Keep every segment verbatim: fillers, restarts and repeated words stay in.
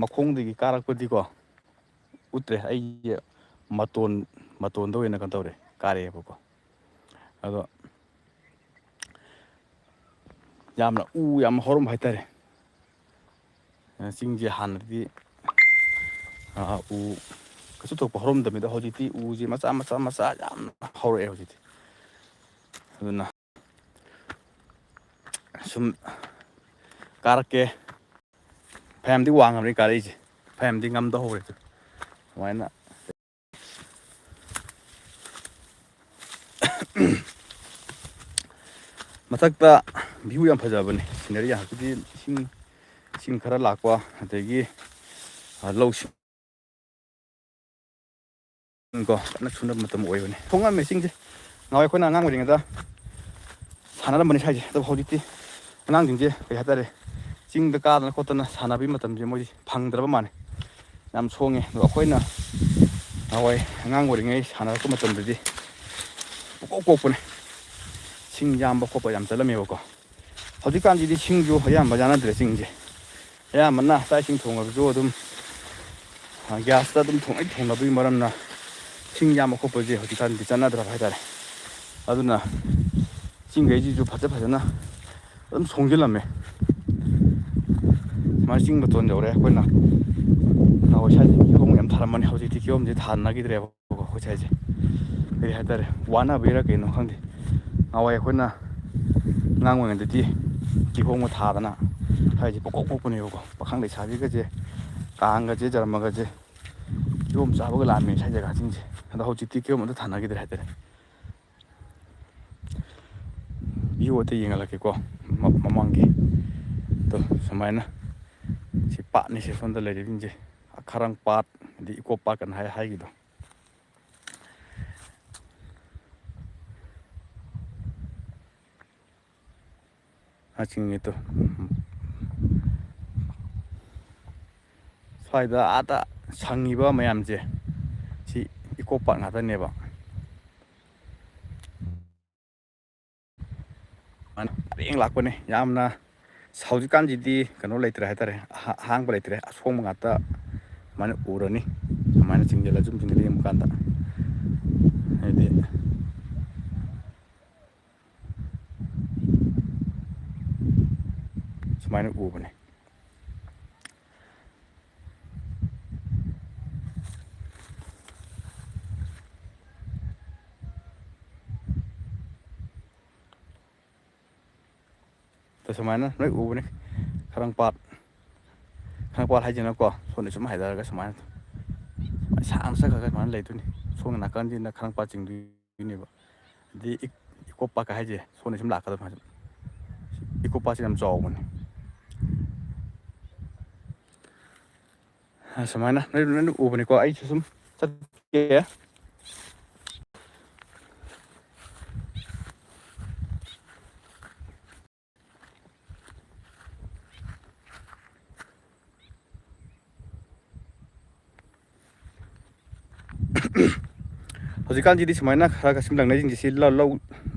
ꯃꯈꯣꯡꯗꯒꯤ ꯀꯥꯔꯛꯄꯗꯤꯀꯣ ꯎꯠꯇ꯭ꯔꯦ, ꯑꯩꯒꯤ ꯃꯇꯣꯟ, ꯃꯇꯣꯟꯗ ꯑꯣꯏꯅ ꯀꯩꯅꯣ ꯇꯧꯔꯦ, ꯀꯥꯔꯛꯑꯦꯕꯀꯣ꯫ ꯑꯗꯣ ꯌꯥꯝꯅ ꯎ ꯌꯥꯝ ꯍꯧꯔꯝꯕ ꯍꯥꯏꯇꯥꯔꯦ꯫ ꯆꯤꯡꯁꯦ ꯍꯥꯟꯅꯗꯤ, ꯑ, ꯎ ꯀꯩꯁꯨ ꯊꯣꯛꯄ ꯍꯧꯔꯝꯗꯕꯅꯤꯗꯣ, ꯍꯧꯖꯤꯛꯇꯤ ꯎꯁꯦ ꯃꯆꯥ ꯃꯆꯥ ꯃꯆꯥ ꯌꯥꯝ ꯍꯧꯔꯛꯑꯦ ꯍꯧꯖꯤꯛꯇꯤ꯫ ꯑꯗꯨꯅ ꯁꯨꯝ ꯀꯥꯔꯛꯀꯦ꯫ ꯐꯅꯌꯥꯝꯗꯤ ꯋꯥꯡꯉꯕꯅꯤ ꯀꯥꯔꯛꯏꯁꯦ, ꯐꯅꯌꯥꯝꯗꯤ ꯉꯝꯗ ꯍꯧꯔꯦ꯫ ꯑꯗꯨꯃꯥꯏꯅ ꯃꯊꯛꯇ view ꯌꯥꯝ ꯐꯖꯕꯅꯦ, scenery ꯌꯥꯝ꯫ ꯍꯧꯖꯤꯛꯇꯤ ꯏꯁꯤꯡ, ꯏꯁꯤꯡ ꯈꯔ ꯂꯥꯛꯄ, ꯑꯗꯒꯤ, ꯑ, ꯂꯧꯁꯤꯡ ꯀꯣ ꯀꯟꯅ ꯁꯨꯅꯕ ꯃꯇꯝ ꯑꯣꯏꯕꯅꯤ꯫ ꯊꯣꯡꯉꯝꯃꯦ ꯆꯤꯡꯁꯦ꯫ ꯅꯍꯥꯟꯋꯥꯏ ꯑꯩꯈꯣꯏꯅ ꯑꯉꯥꯡ ꯑꯣꯏꯔꯤꯉꯩꯗ ꯁꯥꯟꯅꯔꯝꯕꯅꯤ ꯁ꯭ꯋꯥꯏꯁꯦ꯫ ꯑꯗꯨꯕꯨ ꯍꯧꯖꯤꯛꯇꯤ ꯑꯉꯥꯡꯁꯤꯡꯁꯦ, ꯀꯩ ꯍꯥꯏꯇꯥꯔꯦ, ꯆꯤꯡꯗ ꯀꯥꯗꯅ ꯈꯣꯠꯇꯅ ꯁꯥꯟꯅꯕꯒꯤ ꯃꯇꯝꯁꯦ ꯃꯣꯏꯗꯤ ꯐꯪꯗ꯭ꯔꯕ ꯃꯥꯜꯂꯦ꯫ ꯌꯥꯝ ꯁꯣꯡꯉꯦ꯫ ꯑꯗꯣ ꯑꯩꯈꯣꯏꯅ ꯅꯍꯥꯟꯋꯥꯏ ꯑꯉꯥꯡ ꯑꯣꯏꯔꯤꯉꯩ ꯁꯥꯟꯅꯔꯛꯄ ꯃꯇꯝꯗꯗꯤ ꯄꯨꯀꯣꯛ ꯀꯣꯛꯄꯅꯦ꯫ ꯁꯤꯡ ꯌꯥꯝꯕ ꯈꯣꯠꯄ ꯌꯥꯝ ꯆꯠꯂꯝꯃꯦꯕꯀꯣ꯫ ꯍꯧꯖꯤꯛꯀꯥꯟꯁꯤꯗꯤ ꯁꯤꯡꯁꯨ ꯑꯌꯥꯝꯕ ꯌꯥꯅꯗ꯭ꯔꯦ ꯆꯤꯡꯁꯦ꯫ ꯑꯌꯥꯝꯕꯅ ꯆꯥꯛ ꯏꯁꯤꯡ ꯊꯣꯡꯉꯕꯁꯨ ꯑꯗꯨꯝ, ꯑ, gas ꯇ ꯑꯗꯨꯝ ꯊꯣꯡ-, ꯂꯣꯏ ꯊꯣꯡꯅꯕꯒꯤ ꯃꯔꯝꯅ ꯁꯤꯡ ꯌꯥꯝꯕ ꯈꯣꯠꯄꯁꯦ ꯍꯧꯖꯤꯛꯀꯥꯟꯗꯤ ꯆꯠꯅꯗ꯭ꯔꯕ ꯍꯥꯏꯇꯥꯔꯦ꯫ ꯑꯗꯨꯅ ꯆꯤꯡꯈꯩꯁꯤꯁꯨ ꯐꯖ ꯐꯖꯅ ꯑꯗꯨꯝ ꯁꯣꯡꯖꯤꯜꯂꯝꯃꯦ꯫ ꯁꯨꯃꯥꯏꯅ ꯆꯤꯡ ꯃꯇꯣꯟ ꯌꯧꯔꯦ꯫ ꯑꯩꯈꯣꯏꯅ ꯅꯍꯥꯟꯋꯥꯏ ꯁ꯭ꯋꯥꯏꯗ ꯀꯤꯍꯣꯝ ꯌꯥꯝ ꯊꯥꯔꯝꯕꯅꯤ, ꯍꯧꯖꯤꯛꯇꯤ ꯀꯤꯍꯣꯝꯁꯦ ꯊꯥꯅꯈꯤꯗ꯭ꯔꯦꯕ꯫ ꯑꯩꯈꯣꯏ ꯁ꯭ꯋꯥꯏꯁꯦ ꯀꯔꯤ ꯍꯥꯏꯇꯥꯔꯦ, ꯋꯥꯅꯕꯩꯔꯥ ꯀꯩꯅꯣ ꯈꯪꯗꯦ꯫ ꯅꯍꯥꯟꯋꯥꯏ ꯑꯩꯈꯣꯏꯅ ꯑꯉꯥꯡ ꯑꯣꯏꯔꯤꯉꯩꯗꯗꯤ ꯀꯤꯍꯣꯝꯒ ꯊꯥꯗꯅ ꯁ꯭ꯋꯥꯏꯁꯦ ꯄꯨꯀꯣꯛ ꯀꯣꯛꯄꯅꯦꯕꯀꯣ꯫ ꯄꯥꯈꯪ ꯂꯩꯁꯥꯕꯤꯒꯁꯦ, ꯀꯥꯡꯒꯁꯦ, ꯖꯔꯃꯒꯁꯦ ꯀꯤꯍꯣꯝ ꯆꯥꯕꯒ ꯂꯥꯛꯑꯝꯃꯦ ꯁ꯭ꯋꯥꯏ ꯖꯒꯥꯁꯤꯡꯁꯦ꯫ ꯑꯗꯣ ꯍꯧꯖꯤꯛꯇꯤ ꯀꯤꯍꯣꯝ ꯑꯝꯇ ꯊꯥꯅꯈꯤꯗ꯭ꯔꯦ ꯍꯥꯏꯇꯥꯔꯦ꯫ View ꯑꯇ ꯌꯦꯡꯍꯜꯂꯛꯀꯦꯀꯣ, ꯃ-, ꯃꯃꯥꯡꯒꯤ꯫ ꯑꯗꯣ ꯁꯨꯃꯥꯏꯅ ꯁꯤ ꯄꯥꯠꯅꯤ, ꯁꯤ ꯁꯣꯝꯗ ꯂꯩꯔꯤꯕꯁꯤꯡꯁꯦ꯫ ꯈꯔꯪ ꯄꯥꯠ, ꯑꯗꯩ ꯏꯀꯣ ꯄꯥꯠ ꯀꯅ ꯍꯥꯏ, ꯍꯥꯏꯈꯤꯗꯣ꯫ ꯑꯁꯤꯅꯤ ꯇꯨ꯫ ꯁ꯭ꯋꯥꯏꯗ ꯑꯥꯗ ꯁꯪꯉꯤꯕ ꯃꯌꯥꯝꯁꯦ ꯁꯤ ꯏꯀꯣ ꯄꯥꯠ ꯉꯥꯛꯇꯅꯦꯕ꯫ ꯑꯔꯦꯡ ꯂꯥꯛꯄꯅꯦ꯫ ꯌꯥꯝꯅ ꯍꯧꯖꯤꯛꯀꯥꯟꯁꯤꯗꯤ ꯀꯩꯅꯣ ꯂꯩꯇ꯭ꯔꯦ ꯍꯥꯏꯇꯥꯔꯦ, ꯑꯍꯥ-, ꯑꯍꯥꯡꯕ ꯂꯩꯇ꯭ꯔꯦ, ꯑꯁꯣꯡꯕ ꯉꯥꯛꯇ ꯁꯨꯃꯥꯏꯅ ꯎꯔꯅꯤ꯫ ꯁꯨꯃꯥꯏꯅ ꯆꯤꯡꯁꯤꯜꯂ, ꯁꯨꯝ ꯆꯤꯡꯁꯤꯜꯂ ꯌꯦꯡꯕ ꯀꯥꯟꯗ, ꯍꯥꯏꯗꯤ, ꯁꯨꯃꯥꯏꯅ ꯎꯕꯅꯦ꯫ ꯑꯗ ꯁꯨꯃꯥꯏꯅ ꯂꯣꯏ ꯎꯕꯅꯤ꯫ ꯈꯔꯪꯄꯥꯠ, ꯈꯔꯪꯄꯥꯠ ꯍꯥꯏꯁꯤꯅꯀꯣ, ꯁꯣꯝꯗ ꯁꯨꯝ ꯍꯥꯏꯊꯔꯒ ꯁꯨꯃꯥꯏꯅ, ꯁꯨꯃꯥꯏꯅ ꯁꯥꯡꯅ ꯆꯠꯈ꯭ꯔꯒ ꯁꯨꯃꯥꯏꯅ ꯂꯩꯗꯣꯏꯅꯤ꯫ ꯁꯣꯝꯒꯤ ꯅꯥꯀꯟꯁꯤꯅ ꯈꯔꯪꯄꯥꯠ ꯆꯤꯡꯗꯣꯏꯅꯦꯕ꯫ ꯑꯗꯩ ꯏꯛ-, ꯏꯀꯣ ꯄꯥꯔꯛꯀ ꯍꯥꯏꯁꯦ ꯁꯣꯝꯗ ꯁꯨꯝ ꯂꯥꯛꯀꯗꯕ ꯃꯥꯁꯦ꯫ ꯏꯀꯣ ꯄꯥꯔꯛꯁꯦ ꯌꯥꯝ ꯆꯥꯎꯕꯅꯦ꯫ ꯑ, ꯁꯨꯃꯥꯏꯅ ꯂꯣꯏ, ꯂꯣꯏ ꯎꯕꯅꯤꯀꯣ꯫ ꯑꯩꯁꯨ ꯁꯨꯝ ꯆꯠꯀꯦ꯫ ꯍꯧꯖꯤꯛꯀꯥꯟꯁꯤꯗꯤ ꯁꯨꯃꯥꯏꯅ ꯈꯔ ꯈꯔ ꯁꯨꯝ ꯂꯪꯅꯩꯁꯤꯡꯁꯦ ꯁꯤ ꯂ-, ꯂꯧ,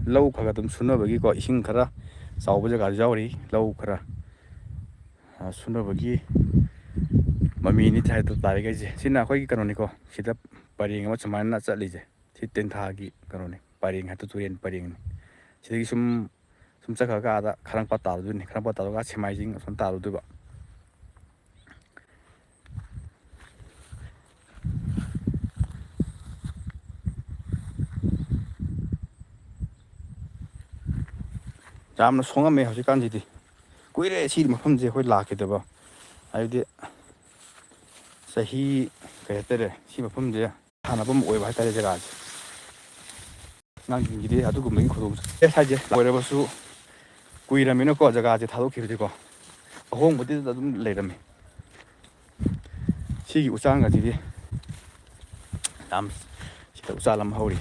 ꯂꯧ ꯈꯔ ꯈꯔ ꯑꯗꯨꯝ ꯁꯨꯅꯕꯒꯤꯀꯣ, ꯏꯁꯤꯡ ꯈꯔ ꯆꯥꯎꯕ ꯖꯒꯥꯁꯨ ꯌꯥꯎꯔꯤ, ꯂꯧ ꯈꯔ, ꯑ, ꯁꯨꯅꯕꯒꯤ ꯃꯃꯤꯅꯤ ꯍꯥꯏꯗꯣ ꯇꯥꯔꯤꯈꯩꯁꯦ꯫ ꯁꯤꯅ ꯑꯩꯈꯣꯏꯒꯤ ꯀꯩꯅꯣꯅꯤꯀꯣ, ꯁꯤꯗ ꯄꯔꯦꯡ ꯑꯃ ꯁꯨꯃꯥꯏꯅ ꯆꯠꯂꯤꯁꯦ꯫ ꯁꯤ ꯇꯦꯟꯊꯥꯒꯤ ꯀꯩꯅꯣꯅꯤ, ꯄꯔꯦꯡ ꯍꯥꯏꯗꯣ, ꯇꯨꯔꯦꯟ ꯄꯔꯦꯡꯅꯤ꯫ ꯁꯤꯗꯒꯤ ꯁꯨꯝ, ꯁꯨꯝ ꯆꯠꯈ꯭ꯔꯒ ꯑꯥꯗ ꯈꯔꯪꯄꯥꯠ ꯇꯥꯔꯨꯗꯣꯏꯅꯤ꯫ ꯈꯔꯪꯄꯥꯠ ꯇꯥꯔꯒ ꯁꯦꯃꯥꯏꯖꯤꯡ ꯑꯁꯣꯝ ꯇꯥꯔꯨꯗꯣꯏꯕ꯫ ꯌꯥꯝꯅ ꯁꯣꯡꯉꯝꯃꯦ ꯍꯧꯖꯤꯛꯀꯥꯟꯁꯤꯗꯤ꯫ ꯀꯨꯏꯔꯦ ꯁꯤ ꯃꯐꯝꯁꯦ ꯑꯩꯈꯣꯏ ꯂꯥꯛꯈꯤꯗꯕ꯫ ꯍꯥꯏꯕꯗꯤ ꯆꯍꯤ, ꯀꯩ ꯍꯥꯏꯇꯥꯔꯦ, ꯁꯤ ꯃꯐꯝꯁꯦ ꯁꯥꯟꯅꯐꯝ ꯑꯣꯏꯕ ꯍꯥꯏꯇꯥꯔꯦ ꯖꯒꯥꯁꯦ꯫ ꯑꯉꯥꯡꯁꯤꯡꯒꯤꯗꯤ ꯑꯗꯨꯒꯨꯝꯕꯒꯤ ꯈꯨꯗꯣꯡ-, ꯑꯦ, ꯍꯥꯏꯁꯦ ꯑꯣꯏꯔꯕꯁꯨ ꯀꯨꯏꯔꯝꯃꯤꯅꯀꯣ ꯖꯒꯥꯁꯦ ꯊꯥꯗꯣꯛꯈꯤꯕꯗꯤꯀꯣ꯫ ꯑꯍꯣꯡꯕꯗꯤ ꯑꯗꯨꯝ ꯂꯩꯔꯝꯃꯤ꯫ ꯁꯤꯒꯤ ꯎꯆꯥꯟꯒꯁꯤꯗꯤ ꯌꯥꯝ, ꯁꯤꯗ ꯎꯆꯥꯟ ꯑꯃ ꯍꯧꯔꯤ꯫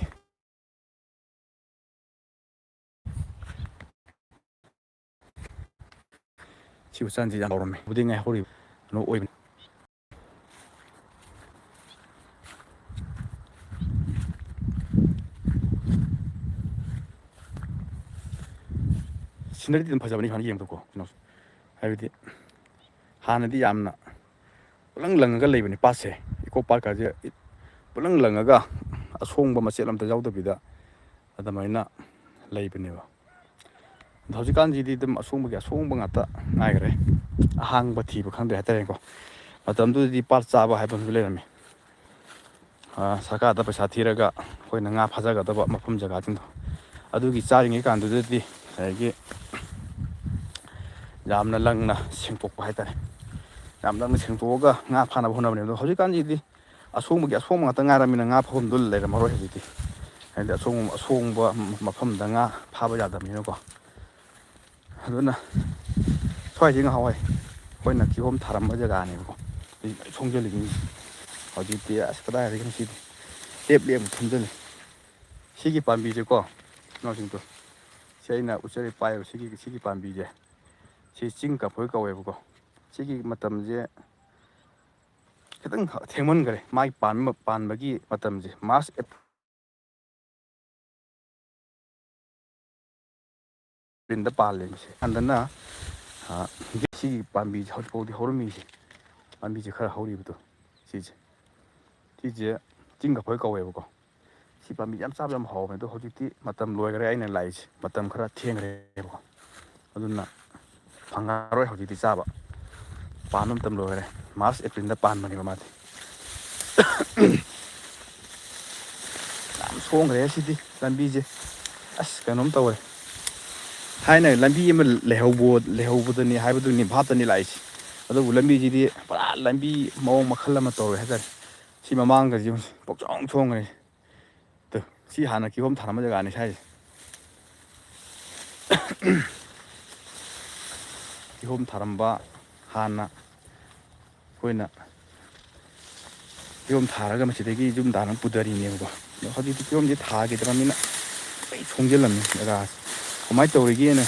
ꯁꯤ ꯎꯆꯥꯟꯁꯤ ꯌꯥꯝ ꯍꯧꯔꯝꯃꯤ꯫ ꯎꯗꯤ ꯉꯥꯏꯍꯧꯔꯤꯕ ꯀꯩꯅꯣ ꯑꯣꯏꯕꯅꯤ꯫ ꯁꯤꯅꯔꯤꯗꯤ ꯑꯗꯨꯝ ꯐꯖꯕꯅꯤ ꯁꯨꯃꯥꯏꯅ ꯌꯦꯡꯕꯗꯀꯣ, ꯀꯩꯅꯣꯁꯦ꯫ ꯍꯥꯏꯕꯗꯤ ꯍꯥꯟꯅꯗꯤ ꯌꯥꯝꯅ ꯄꯨꯂꯪ ꯂꯪꯉꯒ ꯂꯩꯕꯅꯤ ꯄꯥꯠꯁꯦ꯫ ꯏꯀꯣ ꯄꯥꯠꯀꯁꯦ ꯄꯨꯂꯪ ꯂꯪꯉꯒ ꯑꯁꯣꯡꯕ ꯃꯆꯦꯠ ꯑꯝꯇ ꯌꯥꯎꯗꯕꯤꯗ ꯑꯗꯨꯃꯥꯏꯅ ꯂꯩꯕꯅꯦꯕ꯫ ꯑꯗꯣ ꯍꯧꯖꯤꯛꯀꯥꯟꯁꯤꯗꯤ ꯑꯗꯨꯝ ꯑꯁꯣꯡꯕꯒꯤ ꯑꯁꯣꯡꯕ ꯉꯥꯛꯇ ꯉꯥꯏꯈ꯭ꯔꯦ꯫ ꯑꯍꯥꯡꯕ ꯊꯤꯕ ꯈꯪꯗ꯭ꯔꯦ ꯍꯥꯏꯇꯥꯔꯦꯀꯣ꯫ ꯃꯇꯝꯗꯨꯗꯗꯤ ꯄꯥꯠ ꯆꯥꯕ ꯍꯥꯏꯕ ꯑꯃꯁꯨ ꯂꯩꯔꯝꯃꯤ꯫ ꯑ, ꯁꯔꯀꯥꯔꯗ ꯄꯩꯁꯥ ꯊꯤꯔꯒ ꯑꯩꯈꯣꯏꯅ ꯉꯥ ꯐꯥꯖꯒꯗꯕ ꯃꯐꯝ ꯖꯒꯥꯁꯤꯡꯗꯣ, ꯑꯗꯨꯒꯤ ꯆꯥꯔꯤꯉꯩ ꯀꯥꯟꯗꯨꯗꯗꯤ ꯉꯁꯥꯏꯒꯤ ꯌꯥꯝꯅ ꯂꯪꯅ ꯁꯦꯡꯗꯣꯛꯄ ꯍꯥꯏꯇꯥꯔꯦ꯫ ꯌꯥꯝ ꯂꯪꯅ ꯁꯦꯡꯗꯣꯛꯑꯒ ꯉꯥ ꯐꯥꯅꯕ ꯍꯣꯠꯅꯕꯅꯦ꯫ ꯑꯗꯣ ꯍꯧꯖꯤꯛꯀꯥꯟꯁꯤꯗꯤ ꯑꯁꯣꯡꯕꯒꯤ ꯑꯁꯣꯡꯕ ꯉꯥꯛꯇ ꯉꯥꯏꯔꯕꯅꯤꯅ ꯉꯥ ꯐꯥꯐꯝꯗꯨ ꯂꯩꯔꯝꯃꯔꯣꯏ ꯍꯧꯖꯤꯛꯇꯤ꯫ ꯍꯥꯏꯗꯤ ꯑꯁꯣꯡ-, ꯑꯁꯣꯡꯕ ꯃꯐꯝꯗ ꯉꯥ ꯐꯥꯕ ꯌꯥꯗꯕꯅꯤꯅꯀꯣ꯫ ꯑꯗꯨꯅ ꯁ꯭ꯋꯥꯏꯁꯦ ꯉꯍꯥꯟꯋꯥꯏ ꯑꯩꯈꯣꯏꯅ ꯀꯤꯍꯣꯝ ꯊꯥꯔꯝꯕ ꯖꯒꯥꯅꯦꯕꯀꯣ꯫ ꯍꯧꯖꯤꯛ ꯂꯣꯏ ꯁꯣꯡꯖꯜꯂꯤꯅꯤ꯫ ꯍꯧꯖꯤꯛꯇꯤ ꯑꯁ ꯀꯗꯥꯏꯗꯒꯤꯅꯣ ꯁꯤꯗꯤ ꯂꯦꯞ ꯂꯦꯞ ꯊꯨꯝꯖꯜꯂꯤ꯫ ꯁꯤꯒꯤ ꯄꯥꯝꯕꯤꯁꯦꯀꯣ, ꯏꯅꯥꯎꯁꯤꯡꯗꯣ, ꯁꯤ ꯑꯩꯅ ꯎꯠꯆꯔꯤ ꯄꯥꯏꯌꯦꯕ ꯁꯤꯒꯤ, ꯁꯤꯒꯤ ꯄꯥꯝꯕꯤꯁꯦ꯫ ꯁꯤ ꯆꯤꯡ ꯀꯐꯣꯏ ꯀꯧꯋꯦꯕꯀꯣ꯫ ꯁꯤꯒꯤ ꯃꯇꯝꯁꯦ ꯈꯤꯇꯪ ꯊꯦꯡꯃꯟꯈ꯭ꯔꯦ꯫ ꯃꯥꯒꯤ ꯄꯥꯟꯕ, ꯄꯥꯟꯕꯒꯤ ꯃꯇꯝꯁꯦ ꯃꯥꯔꯁ, ꯑꯦꯄ꯭ꯔꯤꯜ ꯄꯥꯜꯂꯦ ꯃꯁꯦ꯫ ꯑꯗꯨꯅ, ꯑ, ꯁꯤꯒꯤ ꯄꯥꯝꯕꯤꯁꯦ ꯍꯧꯖꯤꯛꯐꯥꯎꯗꯤ ꯍꯧꯔꯝꯃꯤꯁꯦ꯫ ꯄꯥꯝꯕꯤꯁꯦ ꯈꯔ ꯍꯧꯔꯤꯕꯗꯣ ꯁꯤꯁꯦ꯫ ꯁꯤꯁꯦ ꯆꯤꯡ ꯀꯐꯣꯏ ꯀꯧꯋꯦꯕꯀꯣ꯫ ꯁꯤ ꯄꯥꯝꯕꯤ ꯌꯥꯝ ꯆꯥꯕ ꯌꯥꯝ ꯍꯥꯎꯕꯅꯦ꯫ ꯑꯗꯣ ꯍꯧꯖꯤꯛꯇꯤ ꯃꯇꯝ ꯂꯣꯏꯈ꯭ꯔꯦ ꯑꯩꯅ ꯂꯥꯛꯏꯁꯦ꯫ ꯃꯇꯝ ꯈꯔ ꯊꯦꯡꯈ꯭ꯔꯦꯕꯀꯣ꯫ ꯑꯗꯨꯅ ꯐꯪꯉꯔꯣꯏ ꯍꯧꯖꯤꯛꯇꯤ ꯆꯥꯕ꯫ ꯄꯥꯟꯕ ꯃꯇꯝ ꯂꯣꯏꯈꯔꯦ꯫ ꯃꯥꯔꯁ, ꯑꯦꯄ꯭ꯔꯤꯜꯗ ꯄꯥꯟꯕꯅꯦꯕ ꯃꯥꯗꯤ꯫ ꯌꯥꯝ ꯁꯣꯡꯈ꯭ꯔꯦ ꯁꯤꯗꯤ ꯂꯝꯕꯤꯁꯦ꯫ ꯑꯁ, ꯀꯩꯅꯣꯝ ꯇꯧꯔꯦ꯫ ꯊꯥꯏꯅ ꯂꯝꯕꯤ ꯑꯃ ꯂꯩꯍꯧꯕ-, ꯂꯩꯍꯧꯕꯗꯨꯅꯤ ꯍꯥꯏꯕꯗꯨꯅꯤ ꯚꯥꯞꯇꯅꯤ ꯂꯥꯛꯏꯁꯦ꯫ ꯑꯗꯨꯕꯨ ꯂꯝꯕꯤꯁꯤꯗꯤ ꯄꯨꯔꯥ ꯂꯝꯕꯤ ꯃꯑꯣꯡ ꯃꯈꯜ ꯑꯃ ꯇꯧꯔꯦ ꯍꯥꯏꯇꯥꯔꯦ꯫ ꯁꯤ ꯃꯃꯥꯡꯒꯁꯤ ꯌꯦꯡꯉꯨ, ꯄꯨꯡꯁꯣꯡ ꯁꯣꯡꯈ꯭ꯔꯦ꯫ ꯇꯨ, ꯁꯤ ꯍꯥꯟꯅ ꯀꯤꯍꯣꯝ ꯊꯥꯔꯝꯕ ꯖꯒꯥꯅꯤ ꯁ꯭ꯋꯥꯏꯁꯦ꯫ ꯀꯤꯍꯣꯝ ꯊꯥꯔꯝꯕ ꯍꯥꯟꯅ ꯑꯩꯈꯣꯏꯅ ꯀꯤꯍꯣꯝ ꯊꯥꯔꯒ ꯃꯁꯤꯗꯒꯤ ꯌꯨꯝ ꯇꯥꯟꯅ ꯄꯨꯊꯔꯤꯅꯦꯕꯀꯣ꯫ ꯑꯗꯣ ꯍꯧꯖꯤꯛꯇꯤ ꯀꯤꯍꯣꯝꯁꯦ ꯊꯥꯈꯤꯗ꯭ꯔꯕꯅꯤꯅ ꯂꯣꯏ ꯁꯣꯡꯖꯤꯜꯂꯝꯃꯦ ꯖꯒꯥꯁꯦ꯫ ꯀꯃꯥꯏꯅ ꯇꯧꯔꯤꯒꯦꯅ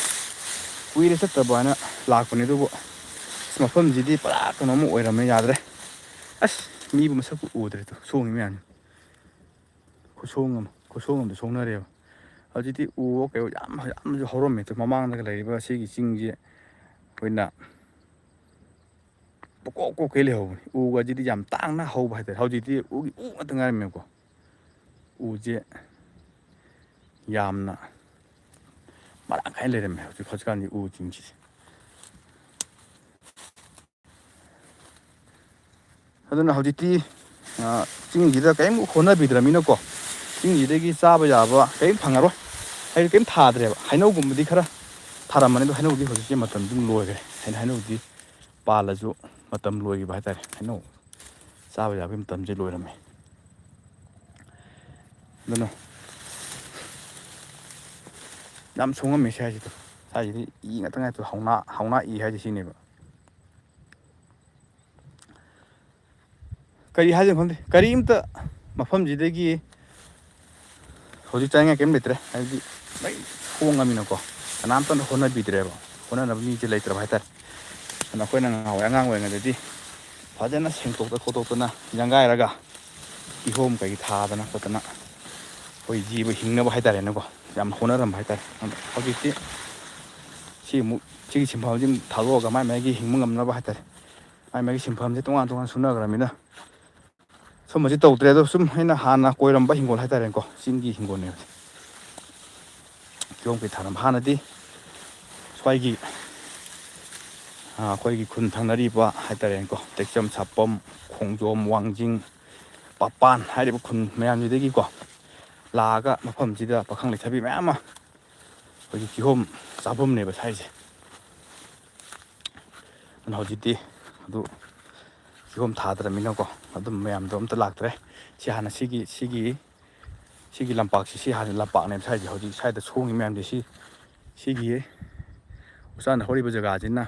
ꯀꯨꯏꯔꯦ ꯆꯠꯇꯕ ꯍꯥꯏꯅ ꯂꯥꯛꯄꯅꯦ, ꯑꯗꯨꯕꯨ ꯑꯁ, ꯃꯐꯝꯁꯤꯗꯤ ꯄꯨꯔꯥ ꯀꯩꯅꯣꯝꯃ ꯑꯣꯏꯔꯝꯃꯦ, ꯌꯥꯗ꯭ꯔꯦ꯫ ꯑꯁ, ꯃꯤꯕꯨ ꯃꯁꯛꯄꯨ ꯎꯗ꯭ꯔꯦꯗꯣ, ꯁꯣꯡꯉꯤ ꯃꯌꯥꯝꯁꯦ꯫ ꯈꯨꯁꯣꯡ ꯑꯃ, ꯈꯨꯁꯣꯡ ꯑꯃꯗ ꯁꯣꯡꯅꯔꯦꯕ꯫ ꯍꯧꯖꯤꯛꯇꯤ ꯎ ꯋꯥ ꯀꯩ ꯌꯥꯝ, ꯌꯥꯝꯅꯁꯨ ꯍꯧꯔꯝꯃꯦ꯫ ꯑꯗꯣ ꯃꯃꯥꯡꯗꯒ ꯂꯩꯔꯤꯕ ꯁꯤꯒꯤ ꯆꯤꯡꯁꯦ ꯑꯩꯈꯣꯏꯅ ꯄꯨꯀꯣꯛ ꯀꯣꯛꯈꯩ ꯂꯩꯍꯧꯕꯅꯤ꯫ ꯎꯒꯁꯤꯗꯤ ꯌꯥꯝ ꯇꯥꯡꯅ ꯍꯧꯕ ꯍꯥꯏꯇꯥꯔꯦ꯫ ꯍꯧꯖꯤꯛꯇꯤ ꯎꯒꯤ ꯎ ꯉꯥꯛꯇ ꯉꯥꯏꯔꯝꯃꯦꯕꯀꯣ꯫ ꯎꯁꯦ ꯌꯥꯝꯅ ꯃꯔꯥꯡ ꯀꯥꯏꯅ ꯂꯩꯔꯝꯃꯦ ꯍꯧꯖꯤꯛ, ꯍꯧꯖꯤꯛꯀꯥꯟꯗꯤ ꯎꯁꯤꯡꯁꯤꯁꯦ꯫ ꯑꯗꯨꯅ ꯍꯧꯖꯤꯛꯇꯤ, ꯑ, ꯆꯤꯡꯁꯤꯗ ꯀꯔꯤꯝ ꯍꯣꯠꯅꯕꯤꯗ꯭ꯔꯃꯤꯅꯀꯣ, ꯆꯤꯡꯁꯤꯗꯒꯤ ꯆꯥꯕ ꯌꯥꯕ ꯀꯔꯤꯝ ꯐꯪꯉꯔꯣꯏ꯫ ꯍꯥꯏꯗꯤ ꯀꯔꯤꯝ ꯊꯥꯗ꯭ꯔꯦꯕ꯫ ꯍꯩꯅꯧꯒꯨꯝꯕꯗꯤ ꯈꯔ ꯊꯥꯔꯝꯕꯅꯤ, ꯑꯗꯣ ꯍꯩꯅꯧꯗꯤ ꯍꯧꯖꯤꯛꯁꯦ ꯃꯇꯝ ꯑꯗꯨꯝ ꯂꯣꯏꯈ꯭ꯔꯦ꯫ ꯍꯥꯏꯗꯤ ꯍꯩꯅꯧꯗꯤ ꯄꯥꯜꯂꯁꯨ ꯃꯇꯝ ꯂꯣꯏꯈꯤꯕ ꯍꯥꯏꯇꯥꯔꯦ꯫ ꯍꯩꯅꯧ ꯆꯥꯕ ꯌꯥꯕꯒꯤ ꯃꯇꯝꯁꯦ ꯂꯣꯏꯔꯝꯃꯦ꯫ ꯑꯗꯨꯅ ꯌꯥꯝ ꯁꯣꯡꯉꯝꯃꯦ ꯁ꯭ꯋꯥꯏꯁꯤꯗ꯫ ꯁ꯭ꯋꯥꯏꯁꯤꯗꯤ ꯏ ꯉꯥꯛꯇ ꯉꯥꯏꯇ, ꯍꯧꯅꯥ, ꯍꯧꯅꯥ ꯏ ꯍꯥꯏꯁꯦ ꯁꯤꯅꯦꯕ꯫ ꯀꯔꯤ ꯍꯥꯏꯗꯣꯏꯅꯣ ꯈꯪꯗꯦ꯫ ꯀꯔꯤꯝꯇ ꯃꯐꯝꯁꯤꯗꯒꯤ ꯍꯧꯖꯤꯛ ꯆꯥꯅꯤꯡꯉꯥꯏ ꯀꯔꯤꯝ ꯂꯩꯇ꯭ꯔꯦ꯫ ꯍꯥꯏꯕꯗꯤ ꯂꯣꯏ ꯁꯣꯡꯉꯃꯤꯅꯀꯣ, ꯀꯅꯥꯝꯇꯅ ꯍꯣꯠꯅꯕꯤꯗ꯭ꯔꯦꯕ꯫ ꯍꯣꯠꯅꯅꯕ ꯃꯤꯁꯦ ꯂꯩꯇ꯭ꯔꯕ ꯍꯥꯏꯇꯥꯔꯦ꯫ ꯑꯗꯨꯅ ꯑꯩꯈꯣꯏꯅ ꯉꯍꯥꯟꯋꯥꯏ ꯑꯉꯥꯡ ꯑꯣꯏꯔꯤꯉꯩꯗꯗꯤ ꯐꯖꯅ ꯁꯦꯡꯗꯣꯛꯇ ꯈꯣꯠꯇꯣꯛꯇꯅ, ꯌꯥꯡꯒꯥꯏꯔꯒ ꯀꯤꯍꯣꯝ ꯀꯩ ꯊꯥꯗꯅ ꯈꯣꯠꯇꯅ ꯑꯩꯈꯣꯏ ꯖꯤꯕ ꯍꯤꯡꯅꯕ ꯍꯥꯏꯇꯥꯔꯦꯅꯦꯀꯣ, ꯌꯥꯝ ꯍꯣꯠꯅꯔꯝꯕ ꯍꯥꯏꯇꯥꯔꯦ꯫ ꯑꯗꯣ ꯍꯧꯖꯤꯛꯇꯤ ꯁꯤ ꯑꯃꯨꯛ, ꯁꯤꯒꯤ ꯁꯤꯟꯐꯝꯁꯤ ꯑꯃꯨꯛ ꯊꯥꯗꯣꯛꯑꯒ ꯃꯥꯏ ꯃꯥꯏꯒꯤ ꯍꯤꯡꯕ ꯉꯝꯅꯕ ꯍꯥꯏꯇꯥꯔꯦ, ꯃꯥꯏ ꯃꯥꯏꯒꯤ ꯁꯤꯟꯐꯝꯁꯦ ꯇꯣꯉꯥꯟ ꯇꯣꯉꯥꯟ ꯁꯨꯅꯈ꯭ꯔꯃꯤꯅ, ꯁꯨꯝꯕꯁꯤ ꯇꯧꯗ꯭ꯔꯦ꯫ ꯑꯗꯣ ꯁꯨꯝ ꯑꯩꯅ ꯍꯥꯟꯅ ꯀꯣꯏꯔꯝꯕ ꯍꯤꯡꯒꯣꯜ ꯍꯥꯏꯇꯥꯔꯦꯀꯣ, ꯆꯤꯡꯒꯤ ꯍꯤꯡꯒꯣꯜꯅꯦꯕ꯫ ꯀꯤꯍꯣꯝ ꯀꯩ ꯊꯥꯔꯝꯕ ꯍꯥꯟꯅꯗꯤ ꯁ꯭ꯋꯥꯏꯒꯤ, ꯑ, ꯑꯩꯈꯣꯏꯒꯤ ꯈꯨꯟ ꯊꯪꯅꯔꯤꯕ ꯍꯥꯏꯇꯥꯔꯦꯅꯦꯀꯣ, ꯇꯦꯛꯆꯝ, ꯁꯥꯄꯝ, ꯈꯣꯡꯖꯣꯝ, ꯋꯥꯡꯖꯤꯡ, ꯄꯥꯄꯥꯟ ꯍꯥꯏꯔꯤꯕ ꯈꯨꯟ ꯃꯌꯥꯝꯁꯤꯗꯒꯤꯀꯣ ꯂꯥꯛꯑꯒ ꯃꯐꯝꯁꯤꯗ ꯄꯥꯈꯪ ꯂꯩꯁꯥꯕꯤ ꯃꯌꯥꯝ ꯑꯃ ꯑꯩꯈꯣꯏꯒꯤ ꯀꯤꯍꯣꯝ ꯆꯥꯐꯝꯅꯦꯕ ꯁ꯭ꯋꯥꯏꯁꯦ꯫ ꯑꯗꯨꯅ ꯍꯧꯖꯤꯛꯇꯤ ꯑꯗꯨ ꯀꯤꯍꯣꯝ ꯊꯥꯗ꯭ꯔꯃꯤꯅꯀꯣ, ꯑꯗꯨꯝ ꯃꯌꯥꯝꯗꯣ ꯑꯝꯇ ꯂꯥꯛꯇ꯭ꯔꯦ꯫ ꯁꯤ ꯍꯥꯟꯅ ꯁꯤꯒꯤ, ꯁꯤꯒꯤ, ꯁꯤꯒꯤ ꯂꯝꯄꯥꯛꯁꯤ, ꯁꯤ ꯍꯥꯟꯅ ꯂꯝꯄꯥꯛꯅꯦꯕ ꯁ꯭ꯋꯥꯏꯁꯦ꯫ ꯍꯧꯖꯤꯛ ꯁ꯭ꯋꯥꯏꯗ ꯁꯣꯡꯉꯤ ꯃꯌꯥꯝꯁꯦ, ꯁꯤ, ꯁꯤꯒꯤ ꯎꯆꯥꯟ ꯍꯧꯔꯤꯕ ꯖꯒꯥꯁꯤꯅ